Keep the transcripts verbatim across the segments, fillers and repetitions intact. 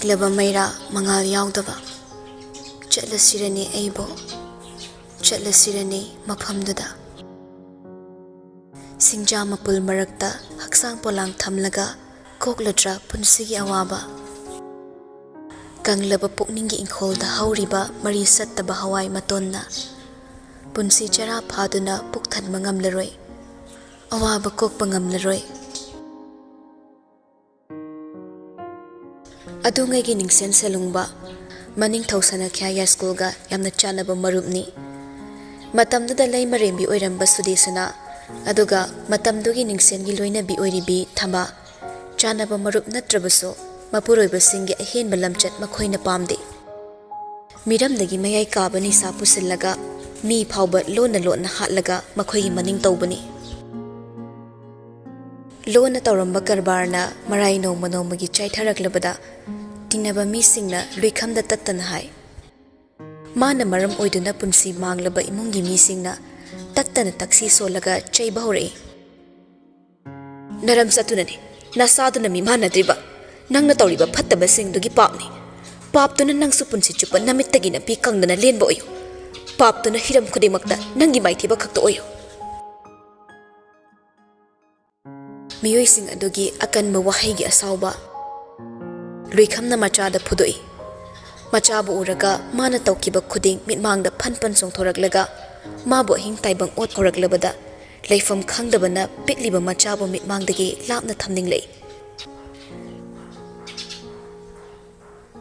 Love ꯃꯩꯔꯥ ꯃꯉꯥꯜ ꯌꯥꯎꯗꯕ꯫ ꯆꯠꯂꯁꯤꯔꯅꯦ ꯑꯩꯕꯨ, ꯆꯠꯂꯁꯤꯔꯅꯦ ꯃꯐꯝꯗꯨꯗ꯫ ꯁꯤꯡꯖꯥ ꯃꯄꯨꯜ ꯃꯔꯛꯇ ꯍꯛꯆꯥꯡ ꯄꯣꯂꯥꯡ ꯊꯝꯂꯒ ꯀꯣꯛꯂꯗ꯭ꯔꯥ ꯄꯨꯟꯁꯤꯒꯤ ꯑꯋꯥꯕ? ꯀꯪꯂꯕ ꯄꯨꯛꯅꯤꯡꯒꯤ ꯏꯪꯈꯣꯜꯗ ꯍꯧꯔꯤꯕ ꯃꯔꯤ ꯆꯠꯇꯕ ꯍꯋꯥꯏ ꯃꯇꯣꯟꯅ ꯄꯨꯟꯁꯤ ꯆꯔꯥ ꯐꯥꯗꯨꯅ ꯄꯨꯛ ꯊꯟꯕ ꯉꯝꯂꯔꯣꯏ, ꯑꯋꯥꯕ ꯀꯣꯛꯄ ꯉꯝꯂꯔꯣꯏ꯫ ꯑꯗꯨꯉꯩꯒꯤ ꯅꯤꯡꯁꯦꯟ ꯁꯦꯂꯨꯡꯕ ꯃꯅꯤꯡꯊꯧ ꯁꯅꯥꯈ꯭ꯌꯥ ꯌꯥꯏꯁ꯭ꯀꯨꯜꯒ ꯌꯥꯝꯅ ꯆꯥꯟꯅꯕ ꯃꯔꯨꯞꯅꯤ꯫ ꯃꯇꯝꯗꯨꯗ ꯂꯩꯃꯔꯦꯝꯕꯤ ꯑꯣꯏꯔꯝꯕ ꯁꯨꯗꯦꯁꯅꯥ, ꯑꯗꯨꯒ ꯃꯇꯝꯗꯨꯒꯤ ꯅꯤꯡꯁꯦꯟꯒꯤ ꯂꯣꯏꯅꯕꯤ ꯑꯣꯏꯔꯤꯕꯤ ꯊꯕꯥ, ꯆꯥꯟꯅꯕ ꯃꯔꯨꯞ ꯅꯠꯇ꯭ꯔꯕꯁꯨ ꯃꯄꯨꯔꯣꯏꯕꯁꯤꯡꯒꯤ ꯑꯍꯦꯟꯕ ꯂꯝꯆꯠ ꯃꯈꯣꯏꯅ ꯄꯥꯝꯗꯦ꯫ ꯃꯤꯔꯝꯗꯒꯤ ꯃꯌꯥꯏ ꯀꯥꯕ ꯅꯤꯁꯥ ꯄꯨꯁꯤꯜꯂꯒ ꯃꯤ ꯐꯥꯎꯕ ꯂꯣꯟꯅ ꯂꯣꯟꯅ ꯍꯥꯠꯂꯒ ꯃꯈꯣꯏꯒꯤ ꯃꯅꯤꯡ ꯇꯧꯕꯅꯤ꯫ ꯂꯣꯟꯅ ꯇꯧꯔꯝꯕ ꯀꯔꯕꯥꯔꯅ ꯃꯔꯥꯏ ꯅꯣꯡꯃ ꯅꯣꯡꯃꯒꯤ ꯆꯥꯏꯊꯔꯛꯂꯕꯗ ꯇꯤꯟꯅꯕ ꯃꯤꯁꯤꯡꯅ ꯂꯨꯏꯈꯝꯗ ꯇꯠꯇꯅ ꯍꯥꯏ꯫ ꯃꯥꯅ ꯃꯔꯝ ꯑꯣꯏꯗꯨꯅ ꯄꯨꯟꯁꯤ ꯃꯥꯡꯂꯕ ꯏꯃꯨꯡꯒꯤ ꯃꯤꯁꯤꯡꯅ ꯇꯠꯇꯅ ꯇꯛꯁꯤ ꯁꯣꯜꯂꯒ ꯆꯩꯕ ꯍꯧꯔꯛꯏ꯫ "ꯅꯔꯝ ꯆꯠꯇꯨꯅꯅꯤ, ꯅꯁꯥꯗꯨꯅ ꯃꯤꯃꯥꯟꯅꯗ꯭ꯔꯤꯕ, ꯅꯪꯅ ꯇꯧꯔꯤꯕ ꯐꯠꯇꯕꯁꯤꯡꯗꯨꯒꯤ ꯄꯥꯞꯅꯤ꯫ ꯄꯥꯞꯇꯨꯅ ꯅꯪꯁꯨ ꯄꯨꯟꯁꯤ ꯆꯨꯞꯄ ꯅꯃꯤꯠꯇꯒꯤ ꯅꯥꯄꯤ ꯀꯪꯗꯅ ꯂꯦꯟꯕ ꯑꯣꯏꯌꯨ꯫ ꯄꯥꯞꯇꯨꯅ ꯍꯤꯔꯝ ꯈꯨꯗꯤꯡꯃꯛꯇ ꯅꯪꯒꯤ ꯃꯥꯏꯊꯤꯕ ꯈꯛꯇ ꯑꯣꯏꯌꯨ"꯫ ꯃꯤꯑꯣꯏꯁꯤꯡ ꯑꯗꯨꯒꯤ ꯑꯀꯟꯕ ꯋꯥꯍꯩꯒꯤ ꯑꯁꯥꯎꯕ ꯂꯨꯏꯈꯝꯅ ꯃꯆꯥꯗ ꯐꯨꯗꯣꯛꯏ꯫ ꯃꯆꯥꯕꯨ ꯎꯔꯒ ꯃꯥꯅ ꯇꯧꯈꯤꯕ ꯈꯨꯗꯤꯡ ꯃꯤꯠꯃꯥꯡꯗ ꯐꯟ ꯐꯟ ꯆꯣꯡꯊꯣꯔꯛꯂꯒ ꯃꯥꯕꯨ ꯑꯍꯤꯡ ꯇꯥꯏꯕꯪ ꯑꯣꯠ ꯍꯧꯔꯛꯂꯕꯗ ꯂꯩꯐꯝ ꯈꯪꯗꯕꯅ ꯄꯤꯛꯂꯤꯕ ꯃꯆꯥꯕꯨ ꯃꯤꯠꯃꯥꯡꯗꯒꯤ ꯂꯥꯞꯅ ꯊꯝꯅꯤꯡꯂꯛꯏ꯫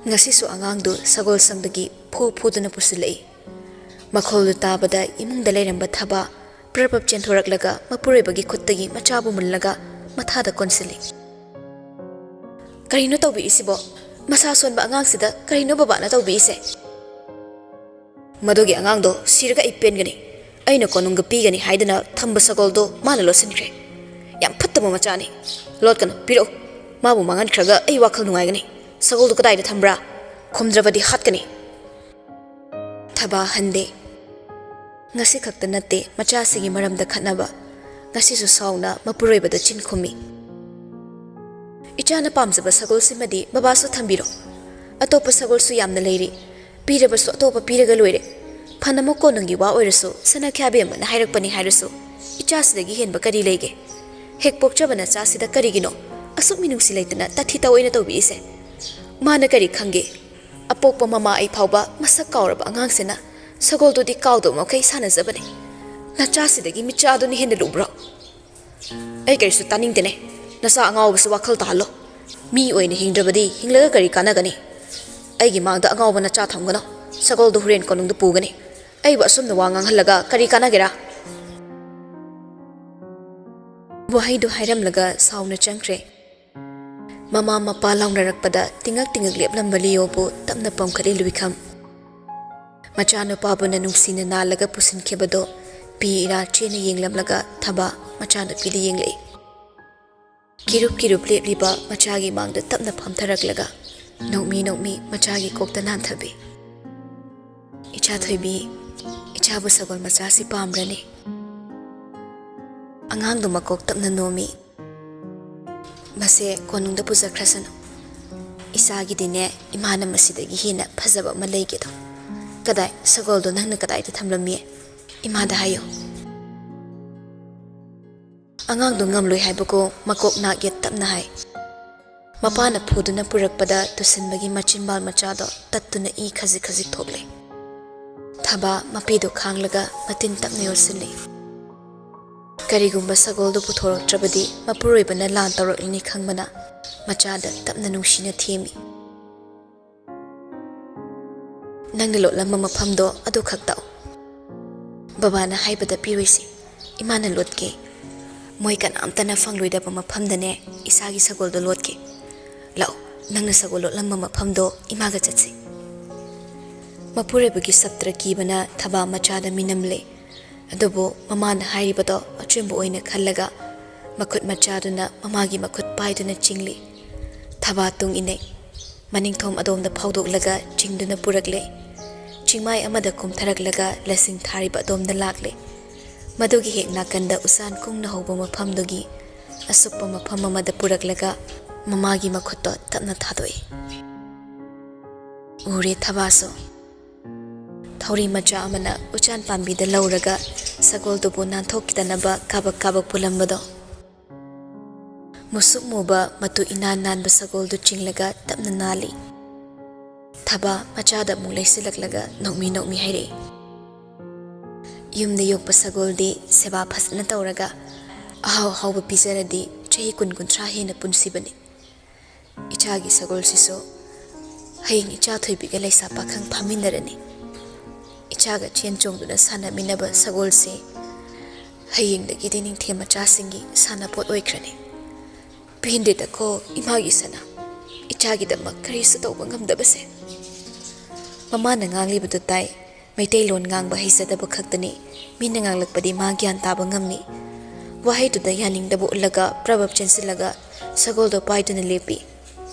ꯉꯁꯤꯁꯨ ꯑꯉꯥꯡꯗꯨ ꯁꯒꯣꯜ ꯁꯪꯗꯒꯤ ꯐꯨ ꯐꯨꯗꯨꯅ ꯄꯨꯁꯤꯜꯂꯛꯏ꯫ ꯃꯈꯣꯜꯗꯨ ꯇꯥꯕꯗ ꯏꯃꯨꯡꯗ ꯂꯩꯔꯝꯕ ꯊꯕꯥ ꯄ꯭ꯔꯞ ꯄ꯭ꯔꯞ ꯆꯦꯟꯊꯣꯔꯛꯂꯒ ꯃꯄꯨꯔꯣꯏꯕꯒꯤ ꯈꯨꯠꯇꯒꯤ ꯃꯆꯥꯕꯨ ꯃꯨꯜꯂꯒ ꯃꯊꯥꯗ ꯀꯣꯟꯁꯤꯜꯂꯤ꯫ "ꯀꯔꯤꯅꯣ ꯇꯧꯕꯤꯔꯤꯁꯤꯕꯣ? ꯃꯁꯥ ꯁꯣꯟꯕ ꯑꯉꯥꯡꯁꯤꯗ ꯀꯔꯤꯅꯣ ꯕꯕꯥꯅ ꯇꯧꯕꯤꯔꯤꯁꯦ?" "ꯃꯗꯨꯒꯤ ꯑꯉꯥꯡꯗꯣ ꯁꯤꯔꯒ ꯑꯩ ꯄꯦꯟꯒꯅꯤ꯫ ꯑꯩꯅ ꯀꯣꯅꯨꯡꯒ ꯄꯤꯒꯅꯤ ꯍꯥꯏꯗꯨꯅ ꯊꯝꯕ ꯁꯒꯣꯜꯗꯣ ꯃꯥꯅ ꯂꯣꯠꯁꯤꯟꯈ꯭ꯔꯦ꯫ ꯌꯥꯝ ꯐꯠꯇꯕ ꯃꯆꯥꯅꯤ꯫ ꯂꯣꯠꯀꯅꯨ, ꯄꯤꯔꯛꯎ꯫ ꯃꯥꯕꯨ ꯃꯥꯡꯍꯟꯈ꯭ꯔꯒ ꯑꯩ ꯋꯥꯈꯜ ꯅꯨꯡꯉꯥꯏꯒꯅꯤ꯫ ꯁꯒꯣꯜꯗꯨ ꯀꯗꯥꯏꯗ ꯊꯝꯕ꯭ꯔꯥ? ꯈꯨꯝꯗ꯭ꯔꯕꯗꯤ ꯍꯥꯠꯀꯅꯤ"꯫ ꯊꯕꯥ ꯍꯟꯗꯦ꯫ ꯉꯁꯤ ꯈꯛꯇ ꯅꯠꯇꯦ ꯃꯆꯥꯁꯤꯒꯤ ꯃꯔꯝꯗ ꯈꯠꯅꯕ꯫ ꯉꯁꯤꯁꯨ ꯁꯥꯎꯅ ꯃꯄꯨꯔꯣꯏꯕꯗ ꯆꯤꯟ ꯈꯨꯝꯃꯤ꯫ "ꯏꯆꯥꯅ ꯄꯥꯝꯖꯕ ꯁꯒꯣꯜꯁꯤꯃꯗꯤ ꯕꯕꯥꯁꯨ ꯊꯝꯕꯤꯔꯣ꯫ ꯑꯇꯣꯞꯄ ꯁꯒꯣꯜꯁꯨ ꯌꯥꯝꯅ ꯂꯩꯔꯤ꯫ ꯄꯤꯔꯕꯁꯨ ꯑꯇꯣꯞꯄ ꯄꯤꯔꯒ ꯂꯣꯏꯔꯦ꯫ ꯐꯅꯃꯛ ꯀꯣꯅꯨꯡꯒꯤ ꯋꯥ ꯑꯣꯏꯔꯁꯨ, ꯁꯅꯥꯈ꯭ꯌꯥꯕꯤ ꯑꯃꯅ ꯍꯥꯏꯔꯛꯄꯅꯤ ꯍꯥꯏꯔꯁꯨ, ꯏꯆꯥꯁꯤꯗꯒꯤ ꯍꯦꯟꯕ ꯀꯔꯤ ꯂꯩꯒꯦ? ꯍꯦꯛ ꯄꯣꯛꯆꯕ ꯅꯆꯥꯁꯤꯗ ꯀꯔꯤꯒꯤꯅꯣ ꯑꯁꯨꯛ ꯃꯤꯅꯨꯡꯁꯤ ꯂꯩꯇꯅ ꯇꯥꯊꯤ ꯇꯥꯑꯣꯏꯅ ꯇꯧꯕꯤꯔꯤꯁꯦ? ꯃꯥꯅ ꯀꯔꯤ ꯈꯪꯒꯦ? ꯑꯄꯣꯛꯄ ꯃꯃꯥ ꯑꯩ ꯐꯥꯎꯕ ꯃꯁꯛ ꯀꯥꯎꯔꯕ ꯑꯉꯥꯡꯁꯤꯅ ꯁꯒꯣꯜꯗꯨꯗꯤ ꯀꯥꯎꯗꯕ ꯃꯈꯩ ꯁꯥꯟꯅꯖꯕꯅꯤ꯫ ꯅꯆꯥꯁꯤꯗꯒꯤ ꯃꯤꯆꯥꯗꯨꯅ ꯍꯦꯟꯅ ꯂꯨꯕ꯭ꯔꯣ? ꯑꯩ ꯀꯔꯤꯁꯨ ꯇꯥꯅꯤꯡꯗꯦꯅꯦ꯫ ꯅꯆꯥ ꯑꯉꯥꯎꯕꯁꯤ ꯋꯥꯈꯜ ꯇꯥꯍꯜꯂꯣ꯫ ꯃꯤ ꯑꯣꯏꯅ ꯍꯤꯡꯗ꯭ꯔꯕꯗꯤ ꯍꯤꯡꯂꯒ ꯀꯔꯤ ꯀꯥꯟꯅꯒꯅꯤ? ꯑꯩꯒꯤ ꯃꯥꯡꯗ ꯑꯉꯥꯎꯕ ꯅꯆꯥ ꯊꯝꯒꯅꯨ꯫ ꯁꯒꯣꯜꯗꯨ ꯍꯣꯔꯦꯟ ꯀꯣꯅꯨꯡꯗ ꯄꯨꯒꯅꯤ꯫ ꯑꯩꯕꯨ ꯑꯁꯨꯝꯅ ꯋꯥ ꯉꯥꯡꯍꯜꯂꯒ ꯀꯔꯤ ꯀꯥꯟꯅꯒꯦꯔꯥ? ꯋꯥꯍꯩꯗꯨ ꯍꯥꯏꯔꯝꯂꯒ ꯁꯥꯎꯅ ꯆꯪꯈ꯭ꯔꯦ꯫ ꯃꯃꯥ ꯃꯄꯥ ꯂꯥꯎꯅꯔꯛꯄꯗ ꯇꯤꯉꯛ ꯇꯤꯉꯛ ꯂꯦꯞꯂꯝꯕ ꯂꯤꯌꯣꯕꯨ ꯇꯞꯅ ꯄꯝꯈꯠꯂꯤ ꯂꯨꯏꯈꯝ꯫ ꯃꯆꯥꯅꯨꯄꯥꯕꯨꯅ ꯅꯨꯡꯁꯤꯅ ꯅꯥꯜꯂꯒ ꯄꯨꯁꯤꯟꯈꯤꯕꯗꯣ ꯄꯤ ꯏꯔꯥ ꯆꯦꯅ ꯌꯦꯡꯂꯝꯂꯒ ꯊꯕꯥ ꯃꯆꯥꯅꯨꯄꯤꯗ ꯌꯦꯡꯂꯛꯏ꯫ ꯀꯤꯔꯨꯞ ꯀꯤꯔꯨꯞ ꯂꯦꯞꯂꯤꯕ ꯃꯆꯥꯒꯤ ꯃꯥꯡꯗ ꯇꯞꯅ ꯐꯝꯊꯔꯛꯂꯒ ꯅꯣꯛꯃꯤ ꯅꯣꯛꯃꯤ ꯃꯆꯥꯒꯤ ꯀꯣꯛꯇ ꯅꯥꯟꯊꯕꯤ꯫ "ꯏꯆꯥ ꯊꯣꯏꯕꯤ, ꯏꯆꯥꯕꯨ ꯁꯒꯣꯜ ꯃꯆꯥꯁꯤ ꯄꯥꯝꯕ꯭ꯔꯅꯦ?" ꯑꯉꯥꯡꯗꯨ ꯃꯀꯣꯛ ꯇꯞꯅ ꯅꯣꯝꯃꯤ꯫ "ꯃꯁꯦ ꯀꯣꯅꯨꯡꯗ ꯄꯨꯖꯈ꯭ꯔꯁꯅꯨ꯫ ꯏꯆꯥꯒꯤꯗꯤꯅꯦ, ꯏꯃꯥꯅ ꯃꯁꯤꯗꯒꯤ ꯍꯦꯟꯅ ꯐꯖꯕ ꯑꯃ ꯂꯩꯒꯦꯗꯣ꯫ ꯀꯗꯥꯏ, ꯁꯒꯣꯜꯗꯣ ꯅꯪꯅ ꯀꯗꯥꯏꯗ ꯊꯝꯂꯝꯃꯤ? ꯏꯃꯥꯗ ꯍꯥꯏꯌꯣ꯫" ꯑꯉꯥꯡꯗꯣ ꯉꯝꯂꯣꯏ ꯍꯥꯏꯕꯀꯣ ꯃꯀꯣꯛ ꯅꯥꯛ ꯌꯦꯠ ꯇꯞꯅ ꯍꯥꯏ꯫ ꯃꯄꯥꯅ ꯐꯨꯗꯨꯅ ꯄꯨꯔꯛꯄꯗ ꯇꯨꯁꯤꯟꯕꯒꯤ ꯃꯆꯤꯟꯕꯥꯜ ꯃꯆꯥꯗꯣ ꯇꯠꯇꯨꯅ ꯏ ꯈꯖꯤꯛ ꯈꯖꯤꯛ ꯊꯣꯛꯂꯦ꯫ ꯊꯕꯥ ꯃꯄꯤꯗꯨ ꯈꯥꯡꯂꯒ ꯃꯇꯤꯟ ꯇꯞꯅ ꯌꯣꯠꯁꯤꯜꯂꯤ꯫ ꯀꯔꯤꯒꯨꯝꯕ ꯁꯒꯣꯜꯗꯨ ꯄꯨꯊꯣꯔꯛꯇ꯭ꯔꯕꯗꯤ ꯃꯄꯨꯔꯣꯏꯕꯅ ꯂꯥꯟ ꯇꯧꯔꯛꯂꯅꯤ ꯈꯪꯕꯅ ꯃꯆꯥꯗ ꯇꯞꯅ ꯅꯨꯡꯁꯤꯅ ꯊꯦꯝꯃꯤ꯫ "ꯅꯪꯅ ꯂꯣꯠꯂꯝꯕ ꯃꯐꯝꯗꯣ ꯑꯗꯨ ꯈꯛ ꯇꯥꯛꯎ꯫ ꯕꯕꯥꯅ ꯍꯥꯏꯕꯗ ꯄꯤꯔꯣꯏꯁꯤ, ꯏꯃꯥꯅ ꯂꯣꯠꯀꯦ꯫ ꯃꯣꯏ ꯀꯅꯥꯝꯇꯅ ꯐꯪꯂꯣꯏꯗꯕ ꯃꯐꯝꯗꯅꯦ ꯏꯆꯥꯒꯤ ꯁꯒꯣꯜꯗꯣ ꯂꯣꯠꯀꯦ꯫ ꯂꯥꯛꯎ, ꯅꯪꯅ ꯁꯒꯣꯜ ꯂꯣꯠꯂꯝꯕ ꯃꯐꯝꯗꯣ ꯏꯃꯥꯒ ꯆꯠꯁꯤ꯫" ꯃꯄꯨꯔꯣꯏꯕꯒꯤ ꯁꯞꯇ꯭ꯔ ꯀꯤꯕꯅ ꯊꯕꯥ ꯃꯆꯥꯗ ꯃꯤꯅꯝꯂꯦ꯫ ꯑꯗꯨꯕꯨ ꯃꯃꯥꯅ ꯍꯥꯏꯔꯤꯕꯗꯣ ꯑꯆꯨꯝꯕ ꯑꯣꯏꯅ ꯈꯜꯂꯒ ꯃꯈꯨꯠ ꯃꯆꯥꯗꯨꯅ ꯃꯃꯥꯒꯤ ꯃꯈꯨꯠ ꯄꯥꯏꯗꯨꯅ ꯆꯤꯡꯂꯤ꯫ ꯊꯕꯥ ꯇꯨꯡ ꯏꯅꯩ꯫ ꯃꯅꯤꯡꯊꯣꯝ ꯑꯗꯣꯝꯗ ꯐꯥꯎꯗꯣꯛꯂꯒ ꯆꯤꯡꯗꯨꯅ ꯄꯨꯔꯛꯂꯦ꯫ ꯆꯤꯡꯃꯥꯏ ꯑꯃꯗ ꯀꯨꯝꯊꯔꯛꯂꯒ ꯂꯁꯤꯡ ꯊꯥꯔꯤꯕ ꯑꯗꯣꯝꯗ ꯂꯥꯛꯂꯦ꯫ ꯃꯗꯨꯒꯤ ꯍꯦꯛ ꯅꯥꯀꯟꯗ ꯎꯆꯥꯟ ꯀꯨꯡꯅ ꯍꯧꯕ ꯃꯐꯝꯗꯨꯒꯤ ꯑꯁꯨꯞꯄ ꯃꯐꯝ ꯑꯃꯗ ꯄꯨꯔꯛꯂꯒ ꯃꯃꯥꯒꯤ ꯃꯈꯨꯠꯇꯣ ꯇꯞꯅ ꯊꯥꯗꯣꯛꯏ꯫ ꯎꯔꯦ ꯊꯕꯥꯁꯨ꯫ ꯊꯧꯔꯤ ꯃꯆꯥ ꯑꯃꯅ ꯎꯆꯥꯟ ꯄꯥꯝꯕꯤꯗ ꯂꯧꯔꯒ ꯁꯒꯣꯜꯗꯨꯕꯨ ꯅꯥꯟꯊꯣꯛꯈꯤꯗꯅꯕ ꯀꯥꯕꯛ ꯀꯥꯕꯛ ꯄꯨꯜꯂꯝꯕꯗꯣ꯫ ꯃꯨꯁꯨꯛ ꯃꯨꯕ ꯃꯇꯨ ꯏꯅꯥꯟ ꯅꯥꯟꯕ ꯁꯒꯣꯜꯗꯨ ꯆꯤꯡꯂꯒ ꯇꯞꯅ ꯅꯥꯜꯂꯤ꯫ ꯊꯕꯥ ꯃꯆꯥꯗ ꯑꯃꯨꯛ ꯂꯩꯁꯤꯜꯂꯛꯂꯒ ꯅꯣꯛꯃꯤ ꯅꯣꯛꯃꯤ ꯍꯥꯏꯔꯛꯏ, "ꯌꯨꯝꯗ ꯌꯣꯛꯄ ꯁꯒꯣꯜꯗꯤ ꯁꯦꯕꯥ ꯐꯖꯅ ꯇꯧꯔꯒ ꯑꯍꯥꯎ ꯑꯍꯥꯎꯕ ꯄꯤꯖꯔꯗꯤ ꯆꯍꯤ ꯀꯨꯟ ꯀꯨꯟꯊ꯭ꯔꯥ ꯍꯦꯟꯅ ꯄꯨꯟꯁꯤꯕꯅꯤ꯫ ꯏꯆꯥꯒꯤ ꯁꯒꯣꯜꯁꯤꯁꯨ ꯍꯌꯦꯡ ꯏꯆꯥ ꯊꯣꯏꯕꯤꯒ ꯂꯩꯁꯥ ꯄꯥꯈꯪ ꯐꯥꯃꯤꯟꯅꯔꯅꯤ꯫ ꯏꯆꯥꯒ ꯆꯦꯟ ꯆꯣꯡꯗꯨꯅ ꯁꯥꯟꯅꯃꯤꯟꯅꯕ ꯁꯒꯣꯜꯁꯦ ꯍꯌꯦꯡꯗꯒꯤꯗꯤ ꯅꯤꯡꯊꯦꯝ ꯃꯆꯥꯁꯤꯡꯒꯤ ꯁꯥꯟꯅꯄꯣꯠ ꯑꯣꯏꯈ꯭ꯔꯅꯤ꯫ ꯄꯦꯟꯗꯦꯗꯀꯣ ꯏꯃꯥꯒꯤ ꯁꯅꯥ, ꯏꯆꯥꯒꯤꯗꯃꯛ ꯀꯔꯤꯁꯨ ꯇꯧꯕ ꯉꯝꯗꯕꯁꯦ꯫" ꯃꯃꯥꯅ ꯉꯥꯡꯂꯤꯕꯗꯨ ꯇꯥꯏ꯫ ꯃꯩꯇꯩꯂꯣꯟ ꯉꯥꯡꯕ ꯍꯩꯖꯗꯕ ꯈꯛꯇꯅꯤ꯫ ꯃꯤꯅ ꯉꯥꯡꯂꯛꯄꯗꯤ ꯃꯥ ꯒ꯭ꯌꯥꯟ ꯇꯥꯕ ꯉꯝꯃꯤ꯫ ꯋꯥꯍꯩꯗꯨꯗ ꯌꯥꯅꯤꯡꯗꯕ ꯎꯠꯂꯒ ꯄ꯭ꯔꯚꯞ ꯆꯦꯟꯁꯤꯜꯂꯒ ꯁꯒꯣꯜꯗꯣ ꯄꯥꯏꯗꯨꯅ ꯂꯦꯞꯄꯤ꯫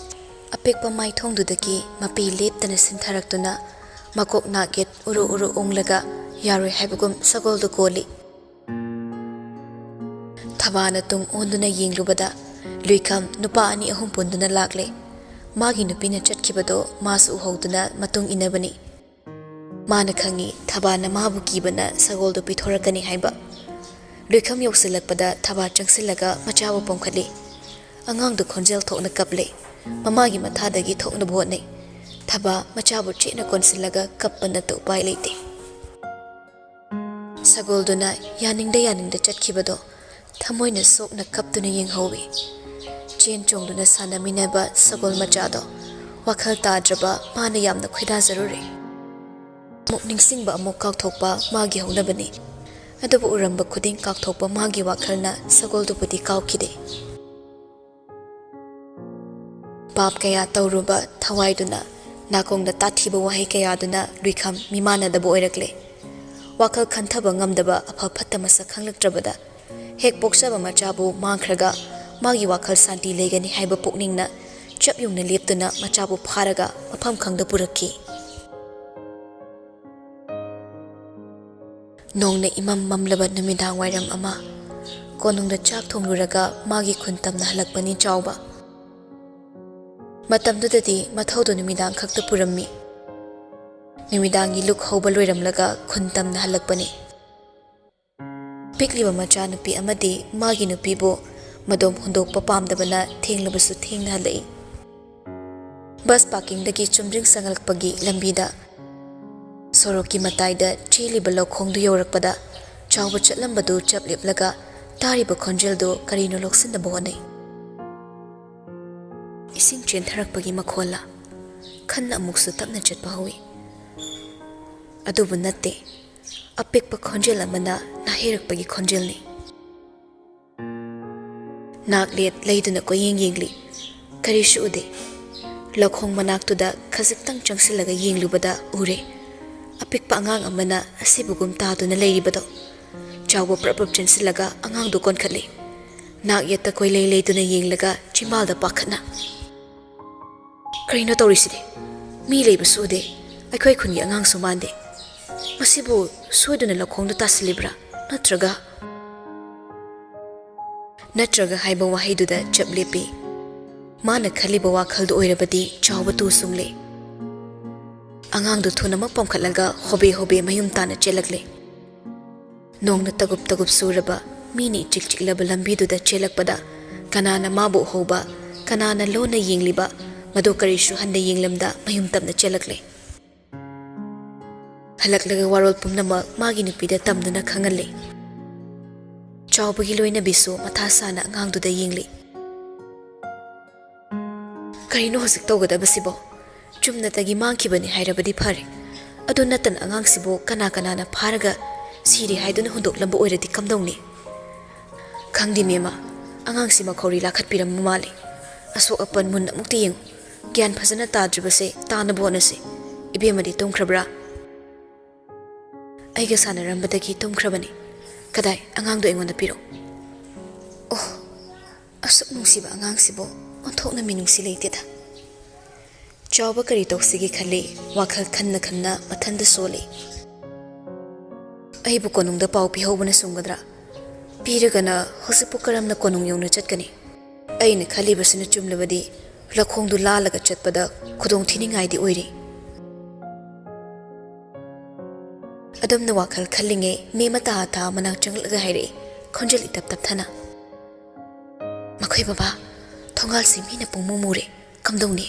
ꯑꯄꯤꯛꯄ ꯃꯥꯏꯊꯣꯡꯗꯨꯗꯒꯤ ꯃꯄꯤ ꯂꯦꯞꯇꯅ ꯁꯤꯟꯊꯔꯛꯇꯨꯅ ꯃꯀꯣꯛ ꯅꯥꯛ ꯌꯦꯠ ꯎꯔꯨ ꯎꯔꯨ ꯎꯪꯂꯒ ꯌꯥꯔꯣꯏ ꯍꯥꯏꯕꯒꯨꯝ ꯁꯒꯣꯜꯗꯨ ꯀꯣꯜꯂꯤ꯫ ꯊꯕꯥꯅ ꯇꯨꯡ ꯑꯣꯟꯗꯨꯅ ꯌꯦꯡꯂꯨꯕꯗ ꯂꯨꯏꯈꯝ ꯅꯨꯄꯥ ꯑꯅꯤ ꯑꯍꯨꯝ ꯄꯨꯟꯗꯨꯅ ꯂꯥꯛꯂꯦ꯫ ꯃꯥꯒꯤ ꯅꯨꯄꯤꯅ ꯆꯠꯈꯤꯕꯗꯣ ꯃꯥꯁꯨ ꯎꯍꯧꯗꯨꯅ ꯃꯇꯨꯡ ꯏꯟꯅꯕꯅꯤ꯫ ꯃꯥꯅ ꯈꯪꯏ ꯊꯕꯥꯅ ꯃꯥꯕꯨ ꯀꯤꯕꯅ ꯁꯒꯣꯜꯗꯨ ꯄꯤꯊꯣꯔꯛꯀꯅꯤ ꯍꯥꯏꯕ꯫ ꯂꯨꯏꯈꯝ ꯌꯧꯁꯤꯜꯂꯛꯄꯗ ꯊꯕꯥ ꯆꯪꯁꯤꯜꯂꯒ ꯃꯆꯥꯕꯨ ꯄꯣꯝꯈꯠꯂꯤ꯫ ꯑꯉꯥꯡꯗꯨ ꯈꯣꯟꯖꯦꯜ ꯊꯣꯛꯅ ꯀꯞꯂꯦ꯫ ꯃꯃꯥꯒꯤ ꯃꯊꯥꯗꯒꯤ ꯊꯣꯛꯅꯕ ꯍꯣꯠꯅꯩ꯫ ꯊꯕꯥ ꯃꯆꯥꯕꯨ ꯆꯦꯠꯅ ꯀꯣꯟꯁꯤꯜꯂꯒ ꯀꯞꯄ ꯅꯠꯇ ꯎꯄꯥꯏ ꯂꯩꯇꯦ꯫ ꯁꯒꯣꯜꯗꯨꯅ ꯌꯥꯅꯤꯡꯗ ꯌꯥꯅꯤꯡꯗ ꯆꯠꯈꯤꯕꯗꯣ ꯊꯃꯣꯏꯅ ꯁꯣꯛꯅ ꯀꯞꯇꯨꯅ ꯌꯦꯡꯍꯧꯏ꯫ ꯆꯦꯟ ꯆꯣꯡꯗꯨꯅ ꯁꯥꯟꯅꯃꯤꯟꯅꯕ ꯁꯒꯣꯜ ꯃꯆꯥꯗꯣ ꯋꯥꯈꯜ ꯇꯥꯗ꯭ꯔꯕ ꯃꯥꯅ ꯌꯥꯝꯅ ꯈꯣꯏꯗꯥꯖꯔꯨꯔꯦ꯫ ꯑꯃꯨꯛ ꯅꯤꯡꯁꯤꯡꯕ ꯑꯃꯨꯛ ꯀꯥꯎꯊꯣꯛꯄ ꯃꯥꯒꯤ ꯍꯧꯅꯕꯅꯤ꯫ ꯑꯗꯨꯕꯨ ꯎꯔꯝꯕ ꯈꯨꯗꯤꯡ ꯀꯥꯎꯊꯣꯛꯄ ꯃꯥꯒꯤ ꯋꯥꯈꯜꯅ ꯁꯒꯣꯜꯗꯨꯕꯨꯗꯤ ꯀꯥꯎꯈꯤꯗꯦ꯫ ꯄꯥꯞ ꯀꯌꯥ ꯇꯧꯔꯨꯕ ꯊꯋꯥꯏꯗꯨꯅ ꯅꯥꯀꯣꯡꯗ ꯇꯥꯊꯤꯕ ꯋꯥꯍꯩ ꯀꯌꯥꯗꯨꯅ ꯂꯨꯏꯈꯝ ꯃꯤꯃꯥꯟꯅꯗꯕ ꯑꯣꯏꯔꯛꯂꯦ꯫ ꯋꯥꯈꯜ ꯈꯟꯊꯕ ꯉꯝꯗꯕ ꯑꯐ ꯐꯠꯇ ꯃꯁꯛ ꯈꯪꯂꯛꯇ꯭ꯔꯕꯗ ꯍꯦꯛ ꯄꯣꯛꯆꯕ ꯃꯆꯥꯕꯨ ꯃꯥꯡꯈ꯭ꯔꯒ ꯃꯥꯒꯤ ꯋꯥꯈꯜ ꯁꯥꯟꯇꯤ ꯂꯩꯒꯅꯤ ꯍꯥꯏꯕ ꯄꯨꯛꯅꯤꯡꯅ ꯆꯞ ꯌꯨꯡꯅ ꯂꯦꯞꯇꯨꯅ ꯃꯆꯥꯕꯨ ꯐꯥꯔꯒ ꯃꯐꯝ ꯈꯪꯗ ꯄꯨꯔꯛꯈꯤ꯫ ꯅꯣꯡꯅ ꯏꯃꯝ ꯃꯝꯂꯕ ꯅꯨꯃꯤꯗꯥꯡ ꯋꯥꯏꯔꯝ ꯑꯃ꯫ ꯀꯣꯅꯨꯡꯗ ꯆꯥꯛ ꯊꯣꯡꯂꯨꯔꯒ ꯃꯥꯒꯤ ꯈꯨꯟ ꯇꯝꯅ ꯍꯜꯂꯛꯄꯅꯤ ꯆꯥꯎꯕ꯫ ꯃꯇꯝꯗꯨꯗꯗꯤ ꯃꯊꯧꯗꯨ ꯅꯨꯃꯤꯗꯥꯡ ꯈꯛꯇ ꯄꯨꯔꯝꯃꯤ꯫ ꯅꯨꯃꯤꯗꯥꯡꯒꯤ ꯂꯨꯛ ꯍꯧꯕ ꯂꯣꯏꯔꯝꯂꯒ ꯈꯨꯟ ꯇꯝꯅ ꯍꯜꯂꯛꯄꯅꯤ꯫ ꯄꯤꯛꯂꯤꯕ ꯃꯆꯥꯅꯨꯄꯤ ꯑꯃꯗꯤ ꯃꯥꯒꯤ ꯅꯨꯄꯤꯕꯨ ꯃꯗꯣꯝ ꯍꯨꯟꯗꯣꯛꯄ ꯄꯥꯝꯗꯕꯅ ꯊꯦꯡꯂꯕꯁꯨ ꯊꯦꯡꯅ ꯍꯜꯂꯛꯏ꯫ ꯕꯁ ꯄꯥꯔꯀꯤꯡꯗꯒꯤ ꯆꯨꯝꯗ꯭ꯔꯤꯡ ꯆꯪꯂꯛꯄꯒꯤ ꯂꯝꯕꯤꯗ ꯁꯣꯔꯣꯛꯀꯤ ꯃꯇꯥꯏꯗ ꯆꯦꯜꯂꯤꯕ ꯂꯧꯈꯣꯡꯗꯨ ꯌꯧꯔꯛꯄꯗ ꯆꯥꯎꯕ ꯆꯠꯂꯝꯕꯗꯨ ꯆꯞ ꯂꯦꯞꯂꯒ ꯇꯥꯔꯤꯕ ꯈꯣꯟꯖꯦꯜꯗꯨ ꯀꯔꯤꯅꯣ ꯂꯧꯁꯤꯟꯅꯕ ꯍꯣꯠꯅꯩ꯫ ꯏꯁꯤꯡ ꯆꯦꯟꯊꯔꯛꯄꯒꯤ ꯃꯈꯣꯜꯂ? ꯈꯟꯅ ꯑꯃꯨꯛꯁꯨ ꯇꯞꯅ ꯆꯠꯄ ꯍꯧꯏ꯫ ꯑꯗꯨꯕꯨ ꯅꯠꯇꯦ, ꯑꯄꯤꯛꯄ ꯈꯣꯟꯖꯦꯜ ꯑꯃꯅ ꯅꯥꯍꯩꯔꯛꯄꯒꯤ ꯈꯣꯟꯖꯦꯜꯅꯤ꯫ ꯅꯥꯛꯂꯦꯠ ꯂꯩꯗꯨꯅ ꯀꯣꯏꯌꯦꯡ ꯌꯦꯡꯂꯤ꯫ ꯀꯔꯤꯁꯨ ꯎꯗꯦ꯫ ꯂꯧꯈꯣꯡ ꯃꯅꯥꯛꯇꯨꯗ ꯈꯖꯤꯛꯇꯪ ꯆꯪꯁꯤꯜꯂꯒ ꯌꯦꯡꯂꯨꯕꯗ ꯎꯔꯦ꯫ ꯑꯄꯤꯛꯄ ꯑꯉꯥꯡ ꯑꯃꯅ ꯑꯁꯤꯕꯒꯨꯝ ꯇꯥꯗꯨꯅ ꯂꯩꯔꯤꯕꯗꯣ꯫ ꯆꯥꯎꯕ ꯄ꯭ꯔꯞ ꯄ꯭ꯔꯞ ꯆꯦꯟꯁꯤꯜꯂꯒ ꯑꯉꯥꯡꯗꯨ ꯀꯣꯟꯈꯠꯂꯦ꯫ ꯅꯥꯛ ꯌꯦꯠꯇ ꯀꯣꯏꯂꯩ ꯂꯩꯗꯨꯅ ꯌꯦꯡꯂꯒ ꯆꯤꯝꯕꯥꯜꯗ ꯄꯥꯈꯠꯅ, "ꯀꯔꯤꯅꯣ ꯇꯧꯔꯤꯁꯤꯗꯤ? ꯃꯤ ꯂꯩꯕꯁꯨ ꯎꯗꯦ꯫ ꯑꯩꯈꯣꯏ ꯈꯨꯟꯒꯤ ꯑꯉꯥꯡꯁꯨ ꯃꯥꯟꯗꯦ꯫ ꯃꯁꯤꯕꯨ ꯁꯣꯏꯗꯨꯅ ꯂꯧꯈꯣꯡꯗ ꯇꯥꯁꯤꯜꯂꯤꯕ꯭ꯔꯥ? ꯅꯠꯇ꯭ꯔꯒ?" "ꯅꯠꯇ꯭ꯔꯒ" ꯍꯥꯏꯕ ꯋꯥꯍꯩꯗꯨꯗ ꯆꯞ ꯂꯦꯞꯄꯤ꯫ ꯃꯥꯅ ꯈꯜꯂꯤꯕ ꯋꯥꯈꯜꯗꯨ ꯑꯣꯏꯔꯕꯗꯤ ꯆꯥꯎꯕ ꯇꯨ ꯆꯨꯡꯂꯦ꯫ ꯑꯉꯥꯡꯗꯨ ꯊꯨꯅꯃꯛ ꯄꯣꯝꯈꯠꯂꯒ ꯍꯣꯕꯦ ꯍꯣꯕꯦ ꯃꯌꯨꯝ ꯇꯥꯅ ꯆꯦꯜꯂꯛꯂꯦ꯫ ꯅꯣꯡꯅ ꯇꯒꯨꯞ ꯇꯒꯨꯞ ꯆꯨꯔꯕ, ꯃꯤꯅ ꯏꯆꯤꯛ ꯆꯤꯛꯂꯕ ꯂꯝꯕꯤꯗꯨꯗ ꯆꯦꯜꯂꯛꯄꯗ ꯀꯅꯥꯅ ꯃꯥꯕꯨ ꯎꯍꯧꯕ, ꯀꯅꯥꯅ ꯂꯣꯟꯅ ꯌꯦꯡꯂꯤꯕ, ꯃꯗꯨ ꯀꯔꯤꯁꯨ ꯍꯟꯅ ꯌꯦꯡꯂꯝꯗ ꯃꯌꯨꯝ ꯇꯝꯅ ꯆꯦꯜꯂꯛꯂꯦ꯫ ꯍꯜꯂꯛꯂꯒ ꯋꯥꯔꯣꯜ ꯄꯨꯝꯅꯃꯛ ꯃꯥꯒꯤ ꯅꯨꯄꯤꯗ ꯇꯝꯗꯨꯅ ꯈꯪꯍꯜꯂꯦ꯫ ꯆꯥꯎꯕꯒꯤ ꯂꯣꯏꯅꯕꯤꯁꯨ ꯃꯊꯥ ꯁꯥꯅ ꯑꯉꯥꯡꯗꯨꯗ ꯌꯦꯡꯂꯤ꯫ "ꯀꯔꯤꯅꯣ ꯍꯧꯖꯤꯛ ꯇꯧꯒꯗꯕꯁꯤꯕꯣ? ꯆꯨꯝꯅꯇꯒꯤ ꯃꯥꯡꯈꯤꯕꯅꯤ ꯍꯥꯏꯔꯕꯗꯤ ꯐꯔꯦ꯫ ꯑꯗꯨ ꯅꯠꯇꯅ ꯑꯉꯥꯡꯁꯤꯕꯨ ꯀꯅꯥ ꯀꯅꯥꯅ ꯐꯥꯔꯒ ꯁꯤꯔꯦ ꯍꯥꯏꯗꯨꯅ ꯍꯨꯟꯗꯣꯛꯂꯝꯕ ꯑꯣꯏꯔꯗꯤ ꯀꯝꯗꯧꯅꯤ?" "ꯈꯪꯗꯦ ꯃꯦꯝꯃ, ꯑꯉꯥꯡꯁꯤ ꯃꯈꯧꯔꯤ ꯂꯥꯈꯠꯄꯤꯔꯝꯕ ꯃꯥꯜꯂꯤ꯫ ꯑꯁꯣꯛ ꯑꯄꯟ ꯃꯨꯟꯅ ꯑꯃꯨꯛꯇ ꯌꯦꯡꯉꯨ꯫ ꯒ꯭ꯌꯥꯟ ꯐꯖꯅ ꯇꯥꯗ꯭ꯔꯤꯕꯁꯦ ꯇꯥꯅꯕ ꯍꯣꯠꯅꯁꯤ꯫ ꯏꯕꯦꯝꯃꯗꯤ ꯇꯨꯝꯈ꯭ꯔꯕ꯭ꯔꯥ?" "ꯑꯩꯒ ꯁꯥꯟꯅꯔꯝꯕꯗꯒꯤ ꯇꯨꯝꯈ꯭ꯔꯕꯅꯤ꯫ ꯀꯗꯥꯏ, ꯑꯉꯥꯡꯗꯣ ꯑꯩꯉꯣꯟꯗ ꯄꯤꯔꯛꯎ꯫ ꯑꯣ, ꯑꯁꯨꯛ ꯅꯨꯡꯁꯤꯕ ꯑꯉꯥꯡꯁꯤꯕꯨ ꯑꯣꯟꯊꯣꯛꯅ ꯃꯤꯅꯨꯡꯁꯤ ꯂꯩꯇꯦꯗ꯫" ꯆꯥꯎꯕ ꯀꯔꯤ ꯇꯧꯁꯤꯒꯦ ꯈꯜꯂꯤ, ꯋꯥꯈꯜ ꯈꯟꯅ ꯈꯟꯅ ꯃꯊꯟꯇ ꯁꯣꯜꯂꯤ꯫ "ꯑꯩꯕꯨ ꯀꯣꯅꯨꯡꯗ ꯄꯥꯎ ꯄꯤꯍꯧꯕꯅ ꯆꯨꯝꯒꯗ꯭ꯔꯥ? ꯄꯤꯔꯒꯅ ꯍꯧꯖꯤꯛꯄꯨ ꯀꯔꯝꯅ ꯀꯣꯅꯨꯡ ꯌꯧꯅ ꯆꯠꯀꯅꯤ? ꯑꯩꯅ ꯈꯜꯂꯤꯕꯁꯤꯅ ꯆꯨꯝꯂꯕꯗꯤ ꯂꯧꯈꯣꯡꯗꯨ ꯂꯥꯜꯂꯒ ꯆꯠꯄꯗ ꯈꯨꯗꯣꯡ ꯊꯤꯅꯤꯡꯉꯥꯏꯗꯤ ꯑꯣꯏꯔꯤ꯫" ꯑꯗꯨꯝꯅ ꯋꯥꯈꯜ ꯈꯜꯂꯤꯉꯩ ꯃꯦꯝ ꯇꯥ ꯇꯥ ꯃꯅꯥꯛ ꯆꯪꯂꯛꯂꯒ ꯍꯥꯏꯔꯛꯏ, ꯈꯣꯟꯖꯦꯜ ꯏꯇꯞ ꯇꯞꯊꯅ, "ꯃꯈꯣꯏ ꯕꯕꯥ, ꯊꯣꯡꯒꯥꯜꯁꯤ ꯃꯤꯅ ꯄꯨꯡꯃꯨ ꯃꯨꯔꯦ꯫ ꯀꯝꯗꯧꯅꯤ?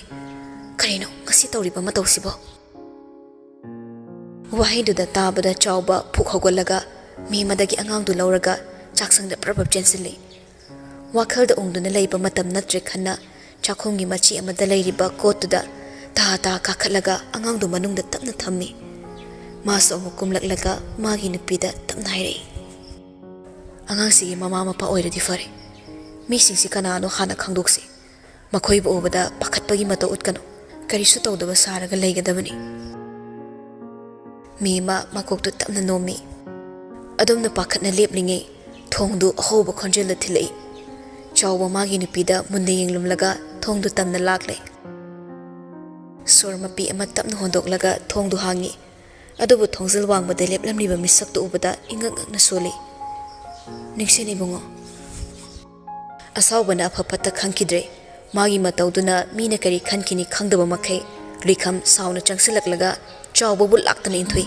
ꯀꯔꯤꯅꯣ ꯉꯁꯤ ꯇꯧꯔꯤꯕ ꯃꯇꯧꯁꯤꯕꯣ?" ꯋꯥꯍꯩꯗꯨꯗ ꯇꯥꯕꯗ ꯆꯥꯎꯕ ꯐꯨꯛ ꯍꯧꯒꯠꯂꯒ ꯃꯦꯝꯗꯒꯤ ꯑꯉꯥꯡꯗꯨ ꯂꯧꯔꯒ ꯆꯥꯛꯁꯪꯗ ꯄ꯭ꯔꯞ ꯄ꯭ꯔꯞ ꯆꯦꯟꯁꯤꯜꯂꯤ꯫ ꯋꯥꯈꯜꯗ ꯎꯪꯗꯨꯅ ꯂꯩꯕ ꯃꯇꯝ ꯅꯠꯇ꯭ꯔꯦ ꯈꯟꯅ ꯆꯥꯛꯈꯨꯝꯒꯤ ꯃꯆꯤ ꯑꯃꯗ ꯂꯩꯔꯤꯕ ꯀꯣꯠꯇꯨꯗ ꯇꯥ ꯇꯥ ꯀꯥꯈꯠꯂꯒ ꯑꯉꯥꯡꯗꯨ ꯃꯅꯨꯡꯗ ꯇꯞꯅ ꯊꯝꯃꯤ꯫ ꯃꯥꯁꯨ ꯑꯃꯨꯛ ꯀꯨꯝꯂꯛꯂꯒ ꯃꯥꯒꯤ ꯅꯨꯄꯤꯗ ꯇꯞꯅ ꯍꯥꯏꯔꯛꯏ, "ꯑꯉꯥꯡꯁꯤꯒꯤ ꯃꯃꯥ ꯃꯄꯥ ꯑꯣꯏꯔꯗꯤ ꯐꯔꯦ꯫ ꯃꯤꯁꯤꯡꯁꯤ ꯀꯅꯥꯅꯣ ꯍꯥꯟꯅ ꯈꯪꯗꯣꯛꯁꯤ꯫ ꯃꯈꯣꯏꯕꯨ ꯎꯕꯗ ꯄꯥꯈꯠꯄꯒꯤ ꯃꯇꯧ ꯎꯠꯀꯅꯨ꯫ ꯀꯔꯤꯁꯨ ꯇꯧꯗꯕ ꯁꯥꯔꯒ ꯂꯩꯒꯗꯕꯅꯤ꯫" ꯃꯦꯝ ꯃꯀꯣꯛꯇꯨ ꯇꯞꯅ ꯅꯣꯝꯃꯤ꯫ ꯑꯗꯨꯝꯅ ꯄꯥꯈꯠꯅ ꯂꯦꯞꯂꯤꯉꯩ ꯊꯣꯡꯗꯨ ꯑꯍꯧꯕ ꯈꯣꯟꯖꯦꯜꯗ ꯊꯤꯜꯂꯛꯏ꯫ ꯆꯥꯎꯕ ꯃꯥꯒꯤ ꯅꯨꯄꯤꯗ ꯃꯨꯟꯅ ꯌꯦꯡꯂꯝꯂꯒ ꯊꯣꯡꯗꯨ ꯇꯝꯅ ꯂꯥꯛꯂꯦ꯫ ꯁꯣꯔ ꯃꯄꯤ ꯑꯃ ꯇꯞꯅ ꯍꯣꯟꯗꯣꯛꯂꯒ ꯊꯣꯡꯗꯨ ꯍꯥꯡꯉꯤ꯫ ꯑꯗꯨꯕꯨ ꯊꯣꯡꯖꯤꯜ ꯋꯥꯡꯃꯗ ꯂꯦꯞꯂꯝꯂꯤꯕ ꯃꯤꯁꯛꯇꯨ ꯎꯕꯗ ꯏꯉꯛ ꯉꯛꯅ ꯁꯣꯜꯂꯤ꯫ "ꯅꯤꯡꯁꯦꯟ ꯏꯕꯨꯡꯉꯣ꯫" ꯑꯁꯥꯎꯕꯅ ꯑꯐ ꯐꯠꯇ ꯈꯪꯈꯤꯗ꯭ꯔꯦ꯫ ꯃꯥꯒꯤ ꯃꯇꯧꯗꯨꯅ ꯃꯤꯅ ꯀꯔꯤ ꯈꯟꯈꯤꯅꯤ ꯈꯪꯗꯕ ꯃꯈꯩ ꯂꯨꯏꯈꯝ ꯁꯥꯎꯅ ꯆꯪꯁꯤꯜꯂꯛꯂꯒ ꯆꯥꯎꯕꯕꯨ ꯂꯥꯛꯇꯅ ꯏꯟꯊꯨꯏ꯫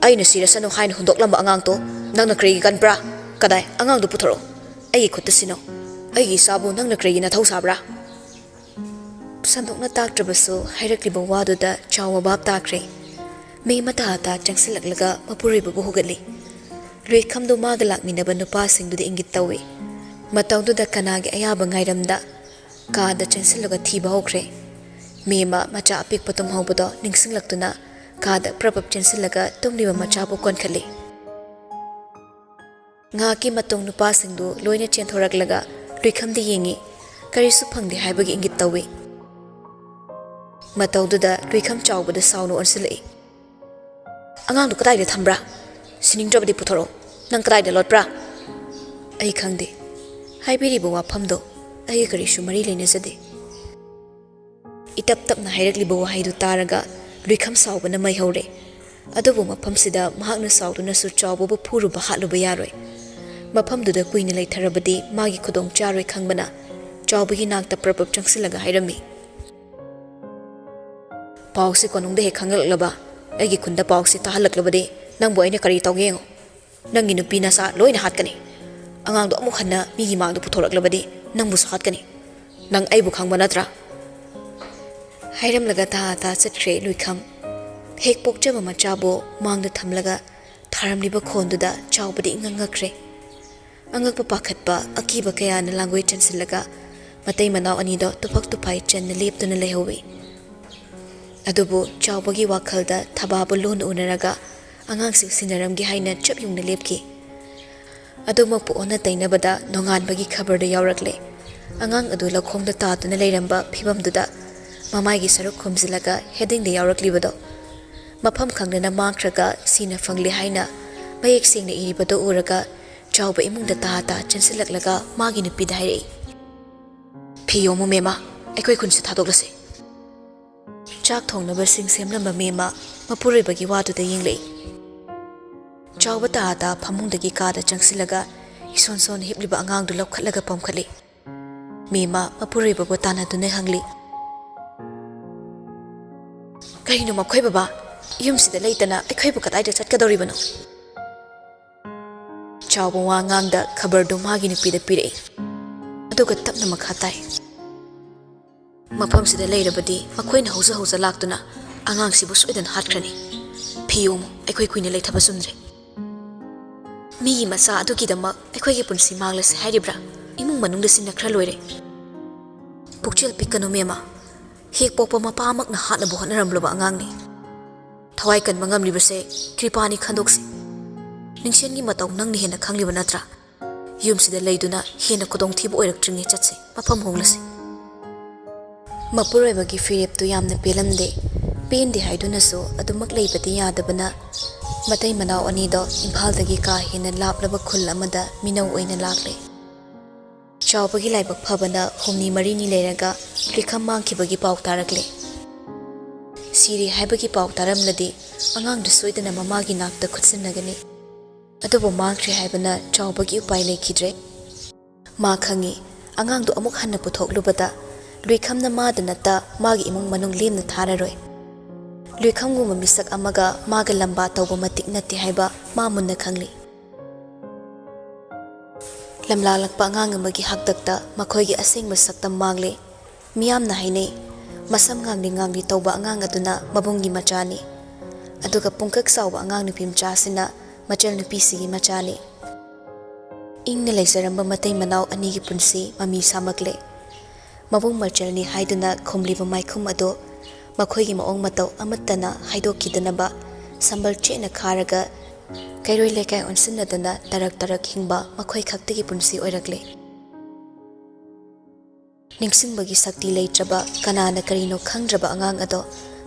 "ꯑꯩꯅ ꯁꯤꯔꯁꯅꯨ ꯍꯥꯏꯅ ꯍꯨꯟꯗꯣꯛꯂꯝꯕ ꯑꯉꯥꯡꯗꯣ ꯅꯪꯅ ꯀꯔꯤꯒꯤ ꯀꯟꯕ꯭ꯔꯥ? ꯀꯗꯥꯏ? ꯑꯉꯥꯡꯗꯨ ꯄꯨꯊꯣꯔꯛꯎ꯫ ꯑꯩꯒꯤ ꯈꯨꯠꯇ ꯁꯤꯟꯅꯧ꯫ ꯑꯩꯒꯤ ꯏꯆꯥꯕꯨ ꯅꯪꯅ ꯀꯔꯤꯒꯤ ꯅꯊꯧ ꯁꯥꯕ꯭ꯔꯥ?" ꯁꯟꯗꯣꯛꯅ ꯇꯥꯛꯇ꯭ꯔꯕꯁꯨ ꯍꯥꯏꯔꯛꯂꯤꯕ ꯋꯥꯗꯨꯗ ꯆꯥꯎꯕ ꯚꯥꯞ ꯇꯥꯈ꯭ꯔꯦ꯫ ꯃꯦꯝ ꯇꯥ ꯇꯥ ꯆꯪꯁꯤꯜꯂꯛꯂꯒ ꯃꯄꯨꯔꯣꯏꯕꯕꯨ ꯍꯧꯒꯠꯂꯤ꯫ ꯂꯨꯏꯈꯝꯗꯨ ꯃꯥꯒ ꯂꯥꯛꯃꯤꯟꯅꯕ ꯅꯨꯄꯥꯁꯤꯡꯗꯨꯗ ꯏꯪꯒꯤꯠ ꯇꯧꯏ꯫ ꯃꯇꯧꯗꯨꯗ ꯀꯅꯥꯒꯤ ꯑꯌꯥꯕ ꯉꯥꯏꯔꯝꯗ ꯀꯥꯗ ꯆꯪꯁꯤꯜꯂꯒ ꯊꯤꯕ ꯍꯧꯈ꯭ꯔꯦ꯫ ꯃꯦꯝ ꯃꯆꯥ ꯑꯄꯤꯛꯄ ꯇꯨꯝꯍꯧꯕꯗꯣ ꯅꯤꯡꯁꯤꯡꯂꯛꯇꯨꯅ ꯀꯥꯗ ꯄ꯭ꯔꯞ ꯄ꯭ꯔꯞ ꯆꯦꯟꯁꯤꯜꯂꯒ ꯇꯨꯝꯂꯤꯕ ꯃꯆꯥꯕꯨ ꯀꯣꯟꯈꯠꯂꯤ꯫ ꯉꯥꯏꯍꯥꯛꯀꯤ ꯃꯇꯨꯡ ꯅꯨꯄꯥꯁꯤꯡꯗꯨ ꯂꯣꯏꯅ ꯆꯦꯟꯊꯣꯔꯛꯂꯒ ꯂꯨꯏꯈꯝꯗ ꯌꯦꯡꯉꯤ꯫ ꯀꯔꯤꯁꯨ ꯐꯪꯗꯦ ꯍꯥꯏꯕꯒꯤ ꯏꯪꯒꯤꯠ ꯇꯧꯏ꯫ ꯃꯇꯧꯗꯨꯗ ꯂꯨꯏꯈꯝ ꯆꯥꯎꯕꯗ ꯁꯥꯎꯅ ꯑꯣꯟꯁꯤꯜꯂꯛꯏ꯫ "ꯑꯉꯥꯡꯗꯨ ꯀꯗꯥꯏꯗ ꯊꯝꯕ꯭ꯔꯥ? ꯁꯤꯅꯤꯡꯗ꯭ꯔꯕꯗꯤ ꯄꯨꯊꯣꯔꯛꯑꯣ꯫ ꯅꯪ ꯀꯗꯥꯏꯗ ꯂꯣꯠꯄ꯭ꯔꯥ?" "ꯑꯩ ꯈꯪꯗꯦ꯫ ꯍꯥꯏꯕꯤꯔꯤꯕ ꯋꯥꯐꯝꯗꯣ ꯑꯩꯒ ꯀꯔꯤꯁꯨ ꯃꯔꯤ ꯂꯩꯅꯖꯗꯦ꯫" ꯏꯇꯞ ꯇꯞꯅ ꯍꯥꯏꯔꯛꯂꯤꯕ ꯋꯥꯍꯩꯗꯨ ꯇꯥꯔꯒ ꯂꯨꯏꯈꯝ ꯁꯥꯎꯕꯅ ꯃꯩ ꯍꯧꯔꯦ꯫ ꯑꯗꯨꯕꯨ ꯃꯐꯝꯁꯤꯗ ꯃꯍꯥꯛꯅ ꯁꯥꯎꯗꯨꯅꯁꯨ ꯆꯥꯎꯕꯕꯨ ꯐꯨꯔꯨꯕ ꯍꯥꯠꯂꯨꯕ ꯌꯥꯔꯣꯏ꯫ ꯃꯐꯝꯗꯨꯗ ꯀꯨꯏꯅ ꯂꯩꯊꯔꯕꯗꯤ ꯃꯥꯒꯤ ꯈꯨꯗꯣꯡ ꯆꯥꯔꯣꯏ ꯈꯪꯕꯅ ꯆꯥꯎꯕꯒꯤ ꯅꯥꯛꯇ ꯄ꯭ꯔꯞ ꯄ꯭ꯔꯞ ꯆꯪꯁꯤꯜꯂꯒ ꯍꯥꯏꯔꯝꯃꯤ, "ꯄꯥꯎꯁꯤ ꯀꯣꯅꯨꯡꯗ ꯍꯦꯛ ꯈꯪꯂꯛꯂꯕ ꯑꯩꯒꯤ ꯈꯨꯟꯗ ꯄꯥꯎꯁꯤ ꯇꯥꯍꯜꯂꯛꯂꯕꯗꯤ ꯅꯪꯕꯨ ꯑꯩꯅ ꯀꯔꯤ ꯇꯧꯒꯦ ꯌꯦꯡꯉꯨ꯫ ꯅꯪꯒꯤ ꯅꯨꯄꯤ ꯅꯆꯥ ꯂꯣꯏꯅ ꯍꯥꯠꯀꯅꯤ꯫ ꯑꯉꯥꯡꯗꯣ ꯑꯃꯨꯛ ꯍꯟꯅ ꯃꯤꯒꯤ ꯃꯥꯡꯗ ꯄꯨꯊꯣꯔꯛꯂꯕꯗꯤ ꯅꯪꯕꯨꯁꯨ ꯍꯥꯠꯀꯅꯤ꯫ ꯅꯪ ꯑꯩꯕꯨ ꯈꯪꯕ ꯅꯠꯇ꯭ꯔꯥ?" ꯍꯥꯏꯔꯝꯂꯒ ꯇꯥ ꯇꯥ ꯆꯠꯈ꯭ꯔꯦ ꯂꯨꯏꯈꯝ꯫ ꯍꯦꯛ ꯄꯣꯛꯆꯕ ꯃꯆꯥꯕꯨ ꯃꯥꯡꯗ ꯊꯝꯂꯒ ꯊꯥꯔꯝꯂꯤꯕ ꯈꯣꯟꯗꯨꯗ ꯆꯥꯎꯕꯗꯤ ꯏꯉꯛ ꯉꯛꯈ꯭ꯔꯦ꯫ ꯑꯉꯛꯄ ꯄꯥꯈꯠꯄ ꯑꯀꯤꯕ ꯀꯌꯥꯅ ꯂꯥꯡꯒꯣꯏ ꯆꯟꯁꯤꯜꯂꯒ ꯃꯇꯩ ꯃꯅꯥꯎ ꯑꯅꯤꯗꯣ ꯇꯨꯐꯛ ꯇꯨꯐꯥꯏ ꯆꯟꯅ ꯂꯦꯞꯇꯨꯅ ꯂꯩꯍꯧꯏ꯫ ꯑꯗꯨꯕꯨ ꯆꯥꯎꯕꯒꯤ ꯋꯥꯈꯜꯗ ꯊꯕꯥꯕꯨ ꯂꯣꯟꯅ ꯎꯅꯔꯒ ꯑꯉꯥꯡꯁꯤꯡ ꯁꯤꯟꯅꯔꯝꯒꯦ ꯍꯥꯏꯅ ꯆꯞ ꯌꯨꯡꯅ ꯂꯦꯞꯈꯤ꯫ ꯑꯗꯨꯃꯛꯄꯨ ꯑꯣꯟꯅ ꯇꯩꯅꯕꯗ ꯅꯣꯡꯉꯥꯟꯕꯒꯤ ꯈꯕꯔꯗꯨ ꯌꯥꯎꯔꯛꯂꯦ꯫ ꯑꯉꯥꯡ ꯑꯗꯨ ꯂꯧꯈꯣꯡꯗ ꯇꯥꯗꯨꯅ ꯂꯩꯔꯝꯕ ꯐꯤꯕꯝꯗꯨꯗ ꯃꯃꯥꯏꯒꯤ ꯁꯔꯨꯛ ꯈꯨꯝꯖꯤꯜꯂꯒ ꯍꯦꯗꯤꯡꯗ ꯌꯥꯎꯔꯛꯂꯤꯕꯗꯣ ꯃꯐꯝ ꯈꯪꯗꯅ ꯃꯥꯡꯈ꯭ꯔꯒ ꯁꯤꯅ ꯐꯪꯂꯦ ꯍꯥꯏꯅ ꯃꯌꯦꯛ ꯁꯦꯡꯅ ꯏꯔꯤꯕꯗꯨ ꯎꯔꯒ ꯆꯥꯎꯕ ꯏꯃꯨꯡꯗ ꯇꯥ ꯇꯥ ꯆꯦꯟꯁꯤꯜꯂꯛꯂꯒ ꯃꯥꯒꯤ ꯅꯨꯄꯤꯗ ꯍꯥꯏꯔꯛꯏ, "ꯐꯤ ꯌꯣꯝꯃꯨ ꯃꯦꯝꯃ, ꯑꯩꯈꯣꯏ ꯈꯨꯟꯁꯤ ꯊꯥꯗꯣꯛꯂꯁꯤ꯫" ꯆꯥꯛ ꯊꯣꯡꯅꯕꯁꯤꯡ ꯁꯦꯝꯂꯝꯕ ꯃꯦꯝꯃ ꯃꯄꯨꯔꯣꯏꯕꯒꯤ ꯋꯥꯗꯨꯗ ꯌꯦꯡꯂꯛꯏ꯫ ꯆꯥꯎꯕ ꯇꯥ ꯇꯥ ꯐꯃꯨꯡꯗꯒꯤ ꯀꯥꯗ ꯆꯪꯁꯤꯜꯂꯒ ꯏꯁꯣꯟ ꯁꯣꯟ ꯍꯤꯞꯂꯤꯕ ꯑꯉꯥꯡꯗꯨ ꯂꯧꯈꯠꯂꯒ ꯄꯝꯈꯠꯂꯤ꯫ ꯃꯦꯝꯃ ꯃꯄꯨꯔꯣꯏꯕꯕꯨ ꯇꯥꯟꯅꯗꯨꯅ ꯍꯪꯂꯤ, "ꯀꯔꯤꯅꯣ ꯃꯈꯣꯏ ꯕꯕꯥ? ꯌꯨꯝꯁꯤꯗ ꯂꯩꯇꯅ ꯑꯩꯈꯣꯏꯕꯨ ꯀꯗꯥꯏꯗ ꯆꯠꯀꯗꯧꯔꯤꯕꯅꯣ?" ꯆꯥꯎꯕ ꯋꯥ ꯉꯥꯡꯗ ꯈꯕꯔꯗꯨ ꯃꯥꯒꯤ ꯅꯨꯄꯤꯗ ꯄꯤꯔꯛꯏ꯫ ꯑꯗꯨꯒ ꯇꯞꯅ ꯃꯈꯥ ꯇꯥꯏ, "ꯃꯐꯝꯁꯤꯗ ꯂꯩꯔꯕꯗꯤ ꯃꯈꯣꯏꯅ ꯍꯧꯖ ꯍꯧꯖ ꯂꯥꯛꯇꯨꯅ ꯑꯉꯥꯡꯁꯤꯕꯨ ꯁꯣꯏꯗꯅ ꯍꯥꯠꯈ꯭ꯔꯅꯤ꯫ ꯐꯤ ꯌꯣꯝꯃꯨ, ꯑꯩꯈꯣꯏ ꯀꯨꯏꯅ ꯂꯩꯊꯕ ꯆꯨꯝꯗ꯭ꯔꯦ꯫ ꯃꯤꯒꯤ ꯃꯆꯥ ꯑꯗꯨꯒꯤꯗꯃꯛ ꯑꯩꯈꯣꯏꯒꯤ ꯄꯨꯟꯁꯤ ꯃꯥꯡꯂꯁꯤ ꯍꯥꯏꯔꯤꯕ꯭ꯔꯥ? ꯏꯃꯨꯡ ꯃꯅꯨꯡꯗ ꯁꯤꯟꯅꯈ꯭ꯔ ꯂꯣꯏꯔꯦ꯫ ꯄꯨꯛꯆꯦꯜ ꯄꯤꯛꯀꯅꯨ ꯃꯦꯝꯃ꯫ ꯍꯦꯛ ꯄꯣꯛꯄ ꯃꯄꯥꯃꯛꯅ ꯍꯥꯠꯅꯕ ꯍꯣꯠꯅꯔꯝꯂꯕ ꯑꯉꯥꯡꯅꯤ꯫ ꯊꯋꯥꯏ ꯀꯟꯕ ꯉꯝꯂꯤꯕꯁꯦ ꯀ꯭ꯔꯤꯄꯥꯅꯤ ꯈꯟꯗꯣꯛꯁꯤ꯫ ꯅꯤꯡꯁꯦꯟꯒꯤ ꯃꯇꯧ ꯅꯪꯅ ꯍꯦꯟꯅ ꯈꯪꯂꯤꯕ ꯅꯠꯇ꯭ꯔꯥ? ꯌꯨꯝꯁꯤꯗ ꯂꯩꯗꯨꯅ ꯍꯦꯟꯅ ꯈꯨꯗꯣꯡꯊꯤꯕ ꯑꯣꯏꯔꯛꯇ꯭ꯔꯤꯉꯩ ꯆꯠꯁꯤ, ꯃꯐꯝ ꯍꯣꯡꯂꯁꯤ꯫" ꯃꯄꯨꯔꯣꯏꯕꯒꯤ ꯐꯤꯔꯦꯞꯇꯨ ꯌꯥꯝꯅ ꯄꯦꯜꯂꯝꯗꯦ꯫ ꯄꯦꯟꯗꯦ ꯍꯥꯏꯗꯨꯅꯁꯨ ꯑꯗꯨꯃꯛ ꯂꯩꯕꯗꯤ ꯌꯥꯗꯕꯅ ꯃꯇꯩ ꯃꯅꯥꯎ ꯑꯅꯤꯗꯣ ꯏꯝꯐꯥꯜꯗꯒꯤ ꯀꯥ ꯍꯦꯟꯅ ꯂꯥꯞꯂꯕ ꯈꯨꯜ ꯑꯃꯗ ꯃꯤꯅꯧ ꯑꯣꯏꯅ ꯂꯥꯛꯂꯦ꯫ ꯆꯥꯎꯕꯒꯤ ꯂꯥꯏꯕꯛ ꯐꯕꯅ ꯍꯨꯝꯅꯤ ꯃꯔꯤꯅꯤ ꯂꯩꯔꯒ ꯂꯨꯏꯈꯝ ꯃꯥꯡꯈꯤꯕꯒꯤ ꯄꯥꯎ ꯇꯥꯔꯛꯂꯦ꯫ ꯁꯤꯔꯦ ꯍꯥꯏꯕꯒꯤ ꯄꯥꯎ ꯇꯥꯔꯝꯂꯗꯤ ꯑꯉꯥꯡꯗꯨ ꯁꯣꯏꯗꯅ ꯃꯃꯥꯒꯤ ꯅꯥꯛꯇ ꯈꯨꯠꯁꯤꯟꯅꯒꯅꯤ꯫ ꯑꯗꯨꯕꯨ ꯃꯥꯡꯈ꯭ꯔꯦ ꯍꯥꯏꯕꯅ ꯆꯥꯎꯕꯒꯤ ꯎꯄꯥꯏ ꯂꯩꯈꯤꯗ꯭ꯔꯦ꯫ ꯃꯥ ꯈꯪꯏ, ꯑꯉꯥꯡꯗꯨ ꯑꯃꯨꯛ ꯍꯟꯅ ꯄꯨꯊꯣꯛꯂꯨꯕꯗ ꯂꯨꯏꯈꯝꯅ ꯃꯥꯗ ꯅꯠꯇ ꯃꯥꯒꯤ ꯏꯃꯨꯡ ꯃꯅꯨꯡ ꯂꯦꯝꯅ ꯊꯥꯔꯔꯣꯏ꯫ ꯂꯨꯏꯈꯝꯒꯨꯝꯕ ꯃꯤꯁꯛ ꯑꯃꯒ ꯃꯥꯒ ꯂꯝꯕꯥ ꯇꯧꯕ ꯃꯇꯤꯛ ꯅꯠꯇꯦ ꯍꯥꯏꯕ ꯃꯥ ꯃꯨꯟꯅ ꯈꯪꯂꯤ꯫ ꯂꯝꯂꯥꯂꯛꯄ ꯑꯉꯥꯡ ꯑꯃꯒꯤ ꯍꯥꯛꯇꯛꯇ ꯃꯈꯣꯏꯒꯤ ꯑꯁꯦꯡꯕ ꯁꯛꯇꯝ ꯃꯥꯡꯂꯦ꯫ ꯃꯤꯌꯥꯝꯅ ꯍꯥꯏꯅꯩ, ꯃꯁꯝ ꯉꯥꯡꯂꯤ ꯉꯥꯡꯂꯤ ꯇꯧꯕ ꯑꯉꯥꯡ ꯑꯗꯨꯅ ꯃꯕꯨꯡꯒꯤ ꯃꯆꯥꯅꯤ, ꯑꯗꯨꯒ ꯄꯨꯡꯀꯛ ꯆꯥꯎꯕ ꯑꯉꯥꯡ ꯅꯨꯄꯤ ꯃꯆꯥꯁꯤꯅ ꯃꯆꯜ ꯅꯨꯄꯤꯁꯤꯒꯤ ꯃꯆꯥꯅꯤ꯫ ꯏꯪꯅ ꯂꯩꯖꯔꯝꯕ ꯃꯇꯩ ꯃꯅꯥꯎ ꯑꯅꯤꯒꯤ ꯄꯨꯟꯁꯤ ꯃꯃꯤ ꯁꯥꯃꯛꯂꯦ꯫ ꯃꯕꯨꯡ ꯃꯆꯜꯅꯤ ꯍꯥꯏꯗꯨꯅ ꯈꯨꯝꯂꯤꯕ ꯃꯥꯏꯈꯨꯝ ꯑꯗꯨ ꯃꯈꯣꯏꯒꯤ ꯃꯑꯣꯡ ꯃꯇꯧ ꯑꯃꯠꯇꯅ ꯍꯥꯏꯗꯣꯛꯈꯤꯗꯅꯕ ꯁꯝꯕꯜ ꯆꯦꯠꯅ ꯈꯥꯔꯒ ꯀꯩꯔꯣꯏ ꯂꯩꯀꯥꯏ ꯑꯣꯟꯁꯤꯟꯅꯗꯅ ꯇꯔꯛ ꯇꯔꯛ ꯍꯤꯡꯕ ꯃꯈꯣꯏ ꯈꯛꯇꯒꯤ ꯄꯨꯟꯁꯤ ꯑꯣꯏꯔꯛꯂꯦ꯫ ꯅꯤꯡꯁꯤꯡꯕꯒꯤ ꯁꯛꯇꯤ ꯂꯩꯇ꯭ꯔꯕ, ꯀꯅꯥꯅ ꯀꯔꯤꯅꯣ ꯈꯪꯗ꯭ꯔꯕ ꯑꯉꯥꯡ ꯑꯗꯣ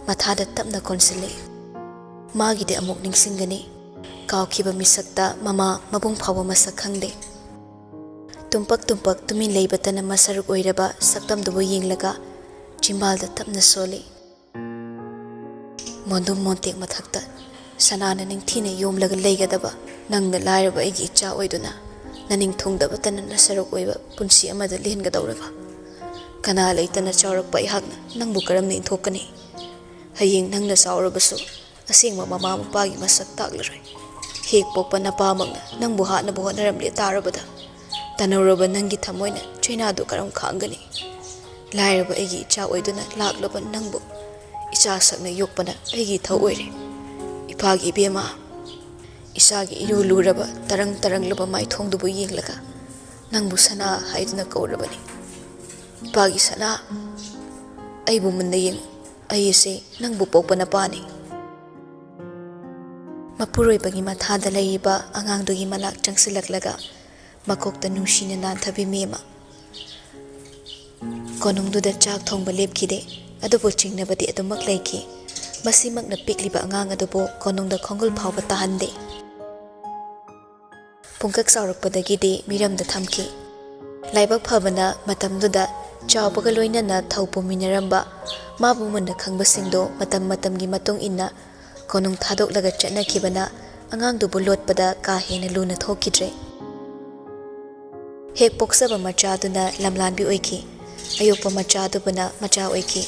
ꯃꯊꯥꯗ ꯇꯞꯅ ꯀꯣꯟꯁꯤꯜꯂꯤ꯫ ꯃꯥꯒꯤꯗꯤ ꯑꯃꯨꯛ ꯅꯤꯡꯁꯤꯡꯒꯅꯤ꯫ ꯀꯥꯎꯈꯤꯕ ꯃꯤꯁꯛꯇ ꯃꯃꯥ ꯃꯕꯨꯡ ꯐꯥꯎꯕ ꯃꯁꯛ ꯈꯪꯗꯦ꯫ ꯇꯨꯝꯄꯛ ꯇꯨꯝꯄꯛ ꯇꯨꯃꯤꯟ ꯂꯩꯕꯇꯅ ꯃꯁꯔꯨꯛ ꯑꯣꯏꯔꯕ ꯁꯛꯇꯝꯗꯨꯕꯨ ꯌꯦꯡꯂꯒ ꯆꯤꯝꯕꯥꯜꯗ ꯇꯞꯅ ꯁꯣꯜꯂꯤ꯫ ꯃꯣꯟꯗꯨꯝ ꯃꯣꯟꯇꯦꯛ ꯃꯊꯛꯇ ꯁꯅꯥꯅ ꯅꯤꯡꯊꯤꯅ ꯌꯣꯝꯂꯒ ꯂꯩꯒꯗꯕ ꯅꯪꯅ ꯂꯥꯏꯔꯕ ꯑꯩꯒꯤ ꯏꯆꯥ ꯑꯣꯏꯗꯨꯅ ꯅꯅꯤꯡ ꯊꯨꯡꯗꯕꯇꯅ ꯅꯁꯔꯨꯛ ꯑꯣꯏꯕ ꯄꯨꯟꯁꯤ ꯑꯃꯗ ꯂꯦꯟꯒꯗꯧꯔꯕ, ꯀꯅꯥ ꯂꯩꯇꯅ ꯆꯥꯎꯔꯛꯄ ꯑꯩꯍꯥꯛꯅ ꯅꯪꯕꯨ ꯀꯔꯝꯅ ꯏꯟꯊꯣꯛꯀꯅꯤ? ꯍꯌꯦꯡ ꯅꯪꯅ ꯆꯥꯎꯔꯕꯁꯨ ꯑꯁꯦꯡꯕ ꯃꯃꯥ ꯃꯄꯥꯒꯤ ꯃꯁꯛ ꯇꯥꯛꯂꯔꯣꯏ꯫ ꯍꯦꯛ ꯄꯣꯛꯄ ꯅꯄꯥꯃꯛꯅ ꯅꯪꯕꯨ ꯍꯥꯠꯅꯕ ꯍꯣꯠꯅꯔꯝꯂꯦ ꯇꯥꯔꯕꯗ, ꯇꯅꯧꯔꯕ ꯅꯪꯒꯤ ꯊꯃꯣꯏꯅ ꯆꯩꯅꯥꯗꯨ ꯀꯔꯝ ꯈꯥꯡꯒꯅꯤ? ꯂꯥꯏꯔꯕ ꯑꯩꯒꯤ ꯏꯆꯥ ꯑꯣꯏꯗꯨꯅ ꯂꯥꯛꯂꯕ ꯅꯪꯕꯨ ꯏꯆꯥ ꯁꯛꯅ ꯌꯣꯛꯄꯅ ꯑꯩꯒꯤ ꯏꯊꯧ ꯑꯣꯏꯔꯦ꯫ ꯏꯄꯥꯒꯤ ꯏꯕꯦꯝꯃ, ꯏꯆꯥꯒꯤ ꯏꯔꯨ ꯂꯨꯔꯕ ꯇꯔꯪ ꯇꯔꯪꯂꯕ ꯃꯥꯏꯊꯣꯡꯗꯨꯕꯨ ꯌꯦꯡꯂꯒ ꯅꯪꯕꯨ ꯁꯅꯥ ꯍꯥꯏꯗꯨꯅ ꯀꯧꯔꯕꯅꯤ꯫ ꯏꯄꯥꯒꯤ ꯁꯅꯥ, ꯑꯩꯕꯨ ꯃꯨꯟꯅ ꯌꯦꯡꯉꯨ꯫ ꯑꯩ ꯑꯁꯤ ꯅꯪꯕꯨ ꯄꯣꯛꯄ ꯅꯄꯥꯅꯤ꯫ ꯃꯄꯨꯔꯣꯏꯕꯒꯤ ꯃꯊꯥꯗ ꯂꯩꯔꯤꯕ ꯑꯉꯥꯡꯗꯨꯒꯤ ꯃꯅꯥꯛ ꯆꯪꯁꯤꯜꯂꯛꯂꯒ ꯃꯀꯣꯛꯇ ꯅꯨꯡꯁꯤꯅ ꯅꯥꯟꯊꯕꯤ ꯃꯦꯝꯃ꯫ ꯀꯣꯅꯨꯡꯗꯨꯗ ꯆꯥꯛ ꯊꯣꯡꯕ ꯂꯦꯞꯈꯤꯗꯦ, ꯑꯗꯨꯕꯨ ꯆꯤꯡꯅꯕꯗꯤ ꯑꯗꯨꯃꯛ ꯂꯩꯈꯤ꯫ ꯃꯁꯤꯃꯛꯅ ꯄꯤꯛꯂꯤꯕ ꯑꯉꯥꯡ ꯑꯗꯨꯕꯨ ꯀꯣꯅꯨꯡꯗ ꯈꯣꯡꯒꯨꯜ ꯐꯥꯎꯕ ꯇꯥꯍꯟꯗꯦ꯫ ꯄꯨꯡꯀꯛ ꯆꯥꯎꯔꯛꯄꯗꯒꯤꯗꯤ ꯃꯤꯔꯝꯗ ꯊꯝꯈꯤ꯫ ꯂꯥꯏꯕꯛ ꯐꯕꯅ ꯃꯇꯝꯗꯨꯗ ꯆꯥꯎꯕꯒ ꯂꯣꯏꯅꯅ ꯊꯧ ꯄꯨꯃꯤꯟꯅꯔꯝꯕ ꯃꯥꯕꯨ ꯃꯨꯟꯅ ꯈꯪꯕꯁꯤꯡꯗꯣ ꯃꯇꯝ ꯃꯇꯝꯒꯤ ꯃꯇꯨꯡ ꯏꯟꯅ ꯀꯣꯅꯨꯡ ꯊꯥꯗꯣꯛꯂꯒ ꯆꯠꯅꯈꯤꯕꯅ ꯑꯉꯥꯡꯗꯨꯕꯨ ꯂꯣꯠꯄꯗ ꯀꯥ ꯍꯦꯟꯅ ꯂꯨꯅ ꯊꯣꯛꯈꯤꯗ꯭ꯔꯦ꯫ ꯍꯦꯛ ꯄꯣꯛꯆꯕ ꯃꯆꯥꯗꯨꯅ ꯂꯝꯂꯥꯟꯕꯤ ꯑꯣꯏꯈꯤ, ꯑꯌꯣꯛꯄ ꯃꯆꯥꯗꯨꯕꯨꯅ ꯃꯆꯥ ꯑꯣꯏꯈꯤ꯫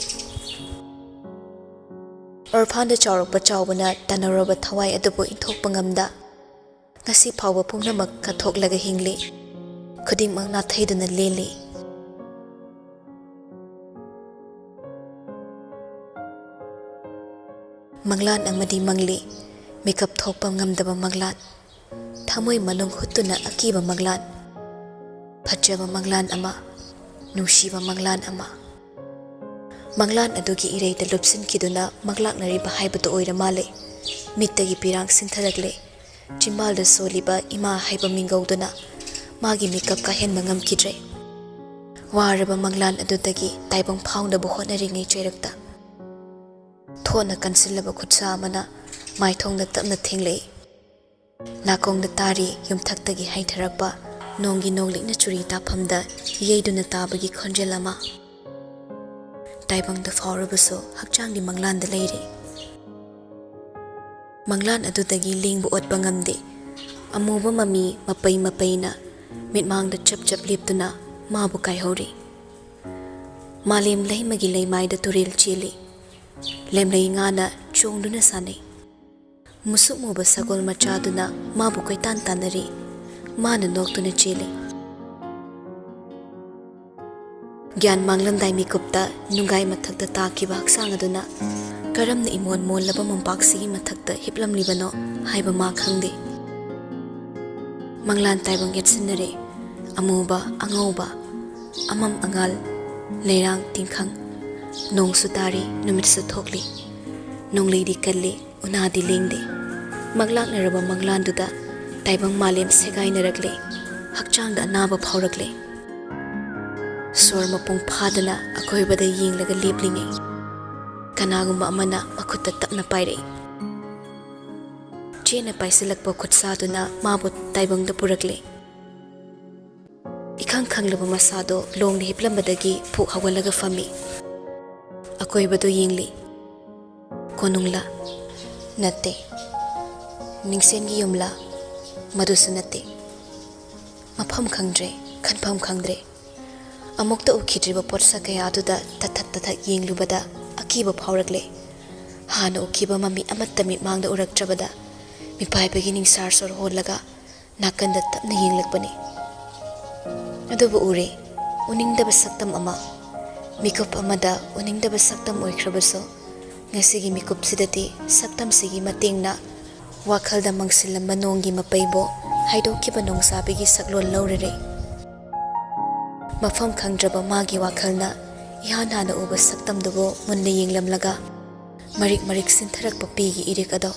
ꯑꯣꯔꯐꯥꯟꯗ ꯆꯥꯎꯔꯛꯄ ꯆꯥꯎꯕꯅ ꯇꯅꯧꯔꯕ ꯊꯋꯥꯏ ꯑꯗꯨꯕꯨ ꯏꯟꯊꯣꯛꯄ ꯉꯝꯗ, ꯉꯁꯤ ꯐꯥꯎꯕ ꯄꯨꯝꯅꯃꯛ ꯀꯠꯊꯣꯛꯂꯒ ꯍꯤꯡꯂꯤ꯫ ꯈꯨꯗꯤꯡꯃꯛ ꯅꯥꯊꯩꯗꯨꯅ ꯂꯦꯜꯂꯤ꯫ ꯃꯪꯂꯥꯟ ꯑꯃꯗꯤ ꯃꯪꯂꯤ, ꯃꯤꯀꯞ ꯊꯣꯛꯄ ꯉꯝꯗꯕ ꯃꯪꯂꯥꯟ꯫ ꯊꯃꯣꯏ ꯃꯅꯨꯡ ꯍꯨꯠꯇꯨꯅ ꯑꯀꯤꯕ ꯃꯪꯂꯥꯟ꯫ ꯐꯖꯕ ꯃꯪꯂꯥꯟ ꯑꯃ, ꯅꯨꯡꯁꯤꯕ ꯃꯪꯂꯥꯟ ꯑꯃ꯫ ꯃꯪꯂꯥꯟ ꯑꯗꯨꯒꯤ ꯏꯔꯩꯗ ꯂꯨꯞꯁꯤꯟꯈꯤꯗꯨꯅ ꯃꯪꯂꯥꯛꯅꯔꯤꯕ ꯍꯥꯏꯕꯗꯨ ꯑꯣꯏꯔ ꯃꯥꯜꯂꯦ꯫ ꯃꯤꯠꯇꯒꯤ ꯄꯤꯔꯥꯡ ꯁꯤꯟꯊꯔꯛꯂꯦ꯫ ꯆꯤꯝꯕꯥꯜꯗ ꯁꯣꯜꯂꯤꯕ ꯏꯃꯥ ꯍꯥꯏꯕ ꯃꯤꯡꯒꯧꯗꯨꯅ ꯃꯥꯒꯤ ꯃꯤꯀꯞ ꯀꯥꯍꯟꯕ ꯉꯝꯈꯤꯗ꯭ꯔꯦ꯫ ꯋꯥꯔꯕ ꯃꯪꯂꯥꯟ ꯑꯗꯨꯗꯒꯤ ꯇꯥꯏꯕꯪ ꯐꯥꯎꯅꯕ ꯍꯣꯠꯅꯔꯤꯉꯩ ꯆꯩꯔꯛꯇ ꯊꯣꯠꯅ ꯀꯟꯁꯤꯜꯂꯕ ꯈꯨꯠꯁꯥ ꯑꯃꯅ ꯃꯥꯏꯊꯣꯡꯗ ꯇꯞꯅ ꯊꯦꯡꯂꯛꯏ꯫ ꯅꯥꯀꯣꯡꯗ ꯇꯥꯔꯤ ꯌꯨꯝꯊꯛꯇꯒꯤ ꯍꯩꯊꯔꯛꯄ ꯅꯣꯡꯒꯤ ꯅꯣꯡꯂꯤꯛꯅ ꯆꯨꯔꯤ ꯇꯥꯐꯝꯗ ꯌꯩꯗꯨꯅ ꯇꯥꯕꯒꯤ ꯈꯣꯟꯖꯦꯜ ꯑꯃ꯫ ꯇꯥꯏꯕꯪꯗ ꯐꯥꯎꯔꯕꯁꯨ ꯍꯛꯆꯥꯡꯗꯤ ꯃꯪꯂꯥꯟꯗ ꯂꯩꯔꯤ꯫ ꯃꯪꯂꯥꯟ ꯑꯗꯨꯗꯒꯤ ꯂꯦꯡꯕ ꯑꯣꯠꯄ ꯉꯝꯗꯦ꯫ ꯑꯃꯨꯕ ꯃꯃꯤ ꯃꯄꯩ ꯃꯄꯩꯅ ꯃꯤꯠꯃꯥꯡꯗ ꯆꯞ ꯆꯞ ꯂꯦꯞꯇꯨꯅ ꯃꯥꯕꯨ ꯀꯥꯏꯍꯧꯔꯤ꯫ ꯃꯥꯂꯦꯝ ꯂꯩꯃꯒꯤ ꯂꯩꯃꯥꯏꯗ ꯇꯨꯔꯦꯜ ꯆꯦꯜꯂꯤ꯫ ꯂꯦꯝꯂꯩ ꯉꯥꯅ ꯆꯣꯡꯗꯨꯅ ꯁꯥꯟꯅꯩ꯫ ꯃꯨꯁꯨꯛ ꯃꯨꯕ ꯁꯒꯣꯜ ꯃꯆꯥꯗꯨꯅ ꯃꯥꯕꯨ ꯀꯣꯏꯇꯥꯟ ꯇꯥꯟꯅꯔꯤ꯫ ꯃꯥꯅ ꯅꯣꯛꯇꯨꯅ ꯆꯦꯜꯂꯤ꯫ ꯒ꯭ꯌꯥꯟ ꯃꯥꯡꯂꯝꯗꯥꯏ ꯃꯤꯀꯨꯞꯇ ꯅꯨꯡꯒꯥꯏ ꯃꯊꯛꯇ ꯇꯥꯈꯤꯕ ꯍꯛꯆꯥꯡ ꯑꯗꯨꯅ ꯀꯔꯝꯅ ꯏꯃꯣꯟ ꯃꯣꯜꯂꯕ ꯃꯣꯝꯄꯥꯛꯁꯤꯒꯤ ꯃꯊꯛꯇ ꯍꯤꯞꯂꯝꯂꯤꯕꯅꯣ ꯍꯥꯏꯕ ꯃꯥ ꯈꯪꯗꯦ꯫ ꯃꯪꯂꯥꯟ ꯇꯥꯏꯕꯪ ꯌꯦꯠꯁꯤꯟꯅꯔꯦ꯫ ꯑꯃꯨꯕ, ꯑꯉꯧꯕ, ꯑꯃꯝ ꯑꯉꯥꯜ, ꯂꯩꯔꯥꯡ ꯇꯤꯡꯈꯪ꯫ ꯅꯣꯡꯁꯨ ꯇꯥꯔꯤ, ꯅꯨꯃꯤꯠꯁꯨ ꯊꯣꯛꯂꯤ꯫ ꯅꯣꯡꯂꯩꯗꯤ ꯀꯜꯂꯤ, ꯎꯅꯥꯗꯤ ꯂꯦꯡꯗꯦ꯫ ꯃꯪꯂꯥꯛꯅꯔꯕ ꯃꯪꯂꯥꯟꯗꯨꯗ ꯇꯥꯏꯕꯪ ꯃꯥꯂꯦꯝ ꯁꯦꯒꯥꯏꯅꯔꯛꯂꯦ꯫ ꯍꯛꯆꯥꯡꯗ ꯑꯅꯥꯕ ꯐꯥꯎꯔꯛꯂꯦ꯫ ꯁꯣꯔ ꯃꯄꯨꯡ ꯐꯥꯗꯅ ꯑꯀꯣꯏꯕꯗ ꯌꯦꯡꯂꯒ ꯂꯦꯞꯂꯤꯉꯩ, ꯀꯅꯥꯒꯨꯝꯕ ꯑꯃꯅ ꯃꯈꯨꯠꯇ ꯇꯞꯅ ꯄꯥꯏꯔꯛꯏ꯫ ꯆꯦꯠꯅ ꯄꯥꯏꯁꯤꯜꯂꯛꯄ ꯈꯨꯠꯁꯥꯗꯨꯅ ꯃꯥꯕꯨ ꯇꯥꯏꯕꯪꯗ ꯄꯨꯔꯛꯂꯦ꯫ ꯏꯈꯪ ꯈꯪꯂꯕ ꯃꯁꯥꯗꯣ ꯂꯣꯡꯅ ꯍꯤꯞꯂꯝꯕꯗꯒꯤ ꯐꯨꯛ ꯍꯧꯒꯠꯂꯒ ꯐꯝꯃꯤ꯫ ꯑꯀꯣꯏꯕꯗꯨ ꯌꯦꯡꯂꯤ꯫ ꯀꯣꯅꯨꯡꯂꯥ? ꯅꯠꯇꯦ꯫ ꯃꯤꯡꯁꯦꯟꯒꯤ ꯌꯨꯝꯂꯥ? ꯃꯗꯨꯁꯨ ꯅꯠꯇꯦ꯫ ꯃꯐꯝ ꯈꯪꯗ꯭ꯔꯦ, ꯈꯟꯐꯝ ꯈꯪꯗ꯭ꯔꯦ꯫ ꯑꯃꯨꯛꯇ ꯎꯈꯤꯗ꯭ꯔꯤꯕ ꯄꯣꯠꯁꯛ ꯀꯌꯥ ꯑꯗꯨꯗ ꯇꯊꯠ ꯇꯊꯠ ꯌꯦꯡꯂꯨꯕꯗ ꯑꯀꯤꯕ ꯐꯥꯎꯔꯛꯂꯦ꯫ ꯍꯥꯟꯅ ꯎꯈꯤꯕ ꯃꯃꯤ ꯑꯃꯠꯇ ꯃꯤꯠꯃꯥꯡꯗ ꯎꯔꯛꯇ꯭ꯔꯕꯗ, ꯃꯤꯄꯥꯏꯕꯒꯤ ꯅꯤꯡꯁꯥꯔ ꯁꯣꯔ ꯍꯣꯜꯂꯒ ꯅꯥꯀꯟꯗ ꯇꯞꯅ ꯌꯦꯡꯂꯛꯄꯅꯤ꯫ ꯑꯗꯨꯕꯨ ꯎꯔꯦ, ꯎꯅꯤꯡꯗꯕ ꯁꯛꯇꯝ ꯑꯃ꯫ ꯃꯤꯀꯨꯞ ꯑꯃꯗ ꯎꯅꯤꯡꯗꯕ ꯁꯛꯇꯝ ꯑꯣꯏꯈ꯭ꯔꯕꯁꯨ, ꯉꯁꯤꯒꯤ ꯃꯤꯀꯨꯞꯁꯤꯗꯗꯤ ꯁꯛꯇꯝꯁꯤꯒꯤ ꯃꯇꯦꯡꯅ ꯋꯥꯈꯜꯗ ꯃꯪꯁꯤꯜꯂꯝꯕ ꯅꯣꯡꯒꯤ ꯃꯄꯩꯕꯨ ꯍꯥꯏꯗꯣꯛꯈꯤꯕ ꯅꯣꯡꯖꯥꯕꯤꯒꯤ ꯁꯛꯂꯣꯟ ꯂꯧꯔꯔꯦ꯫ ꯃꯐꯝ ꯈꯪꯗ꯭ꯔꯕ ꯃꯥꯒꯤ ꯋꯥꯈꯜꯅ ꯏꯍꯥꯟ ꯍꯥꯟꯅ ꯎꯕ ꯁꯛꯇꯝꯗꯨꯕꯨ ꯃꯨꯟꯅ ꯌꯦꯡꯂꯝꯂꯒ, ꯃꯔꯤꯛ ꯃꯔꯤꯛ ꯁꯤꯟꯊꯔꯛꯄ ꯄꯤꯒꯤ ꯏꯔꯤꯛ ꯑꯗꯣ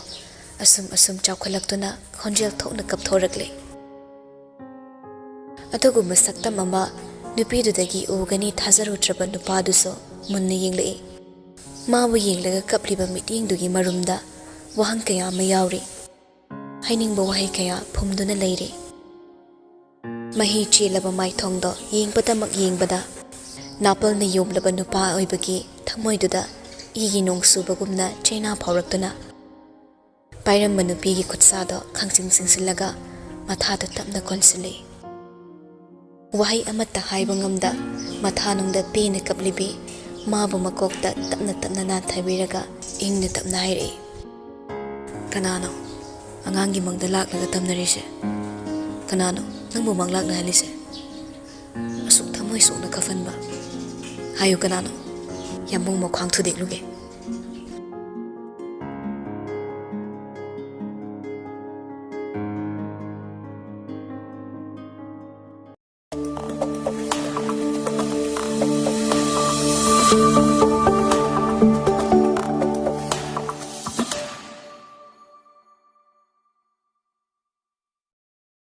ꯑꯁꯨꯝ ꯑꯁꯨꯝ ꯆꯥꯎꯈꯠꯂꯛꯇꯨꯅ ꯈꯣꯟꯖꯦꯜ ꯊꯣꯛꯅ ꯀꯞꯊꯣꯔꯛꯂꯦ꯫ ꯑꯗꯨꯒꯨꯝꯕ ꯁꯛꯇꯝ ꯑꯃ ꯅꯨꯄꯤꯗꯨꯗꯒꯤ ꯎꯒꯅꯤ ꯊꯥꯖꯔꯨꯗ꯭ꯔꯕ ꯅꯨꯄꯥꯗꯨꯁꯨ ꯃꯨꯟꯅ ꯌꯦꯡꯂꯛꯏ꯫ ꯃꯥꯕꯨ ꯌꯦꯡꯂꯒ ꯀꯞꯂꯤꯕ ꯃꯤꯠꯌꯦꯡꯗꯨꯒꯤ ꯃꯔꯨꯝꯗ ꯋꯥꯍꯪ ꯀꯌꯥ ꯑꯃ ꯌꯥꯎꯔꯤ꯫ ꯍꯥꯏꯅꯤꯡꯕ ꯋꯥꯍꯩ ꯀꯌꯥ ꯐꯨꯝꯗꯨꯅ ꯂꯩꯔꯤ꯫ ꯃꯍꯤ ꯆꯦꯜꯂꯕ ꯃꯥꯏꯊꯣꯡꯗꯣ ꯌꯦꯡꯕꯗꯃꯛ ꯌꯦꯡꯕꯗ, ꯅꯥꯄꯜꯅ ꯌꯣꯝꯂꯕ ꯅꯨꯄꯥ ꯑꯣꯏꯕꯒꯤ ꯊꯃꯣꯏꯗꯨꯗ ꯏꯒꯤ ꯅꯣꯡ ꯆꯨꯕꯒꯨꯝꯅ ꯆꯩꯅꯥ ꯐꯥꯎꯔꯛꯇꯨꯅ, ꯄꯥꯏꯔꯝꯕ ꯅꯨꯄꯤꯒꯤ ꯈꯨꯠꯁꯥꯗꯣ ꯈꯪꯆꯤꯡ ꯆꯤꯡꯁꯤꯜꯂꯒ ꯃꯊꯥꯗ ꯇꯞꯅ ꯀꯣꯟꯁꯤꯜꯂꯤ꯫ ꯋꯥꯍꯩ ꯑꯃꯠꯇ ꯍꯥꯏꯕ ꯉꯝꯗ, ꯃꯊꯥꯅꯨꯡꯗ ꯄꯦꯟꯅ ꯀꯞꯂꯤꯕꯤ ꯃꯥꯕꯨ ꯃꯀꯣꯛꯇ ꯇꯞꯅ ꯇꯞꯅ ꯅꯥꯟꯊꯕꯤꯔꯒ ꯏꯪꯅ ꯇꯞꯅ ꯍꯥꯏꯔꯛꯏ, "ꯀꯅꯥꯅꯣ ꯑꯉꯥꯡꯒꯤ ꯃꯪꯗ ꯂꯥꯛꯂꯒ ꯇꯝꯅꯔꯤꯁꯦ? ꯀꯅꯥꯅꯣ ꯅꯪꯕꯨ ꯃꯪ ꯂꯥꯛꯅꯍꯜꯂꯤꯁꯦ? ꯑꯁꯨꯛ ꯊꯃꯣꯏ ꯁꯣꯛꯅ ꯀꯞꯍꯟꯕ? ꯍꯥꯏꯌꯨ, ꯀꯅꯥꯅꯣ? ꯌꯥꯝꯕꯨꯡ ꯃꯈ꯭ꯋꯥꯡ ꯊꯨꯗꯦꯛꯂꯨꯒꯦ꯫"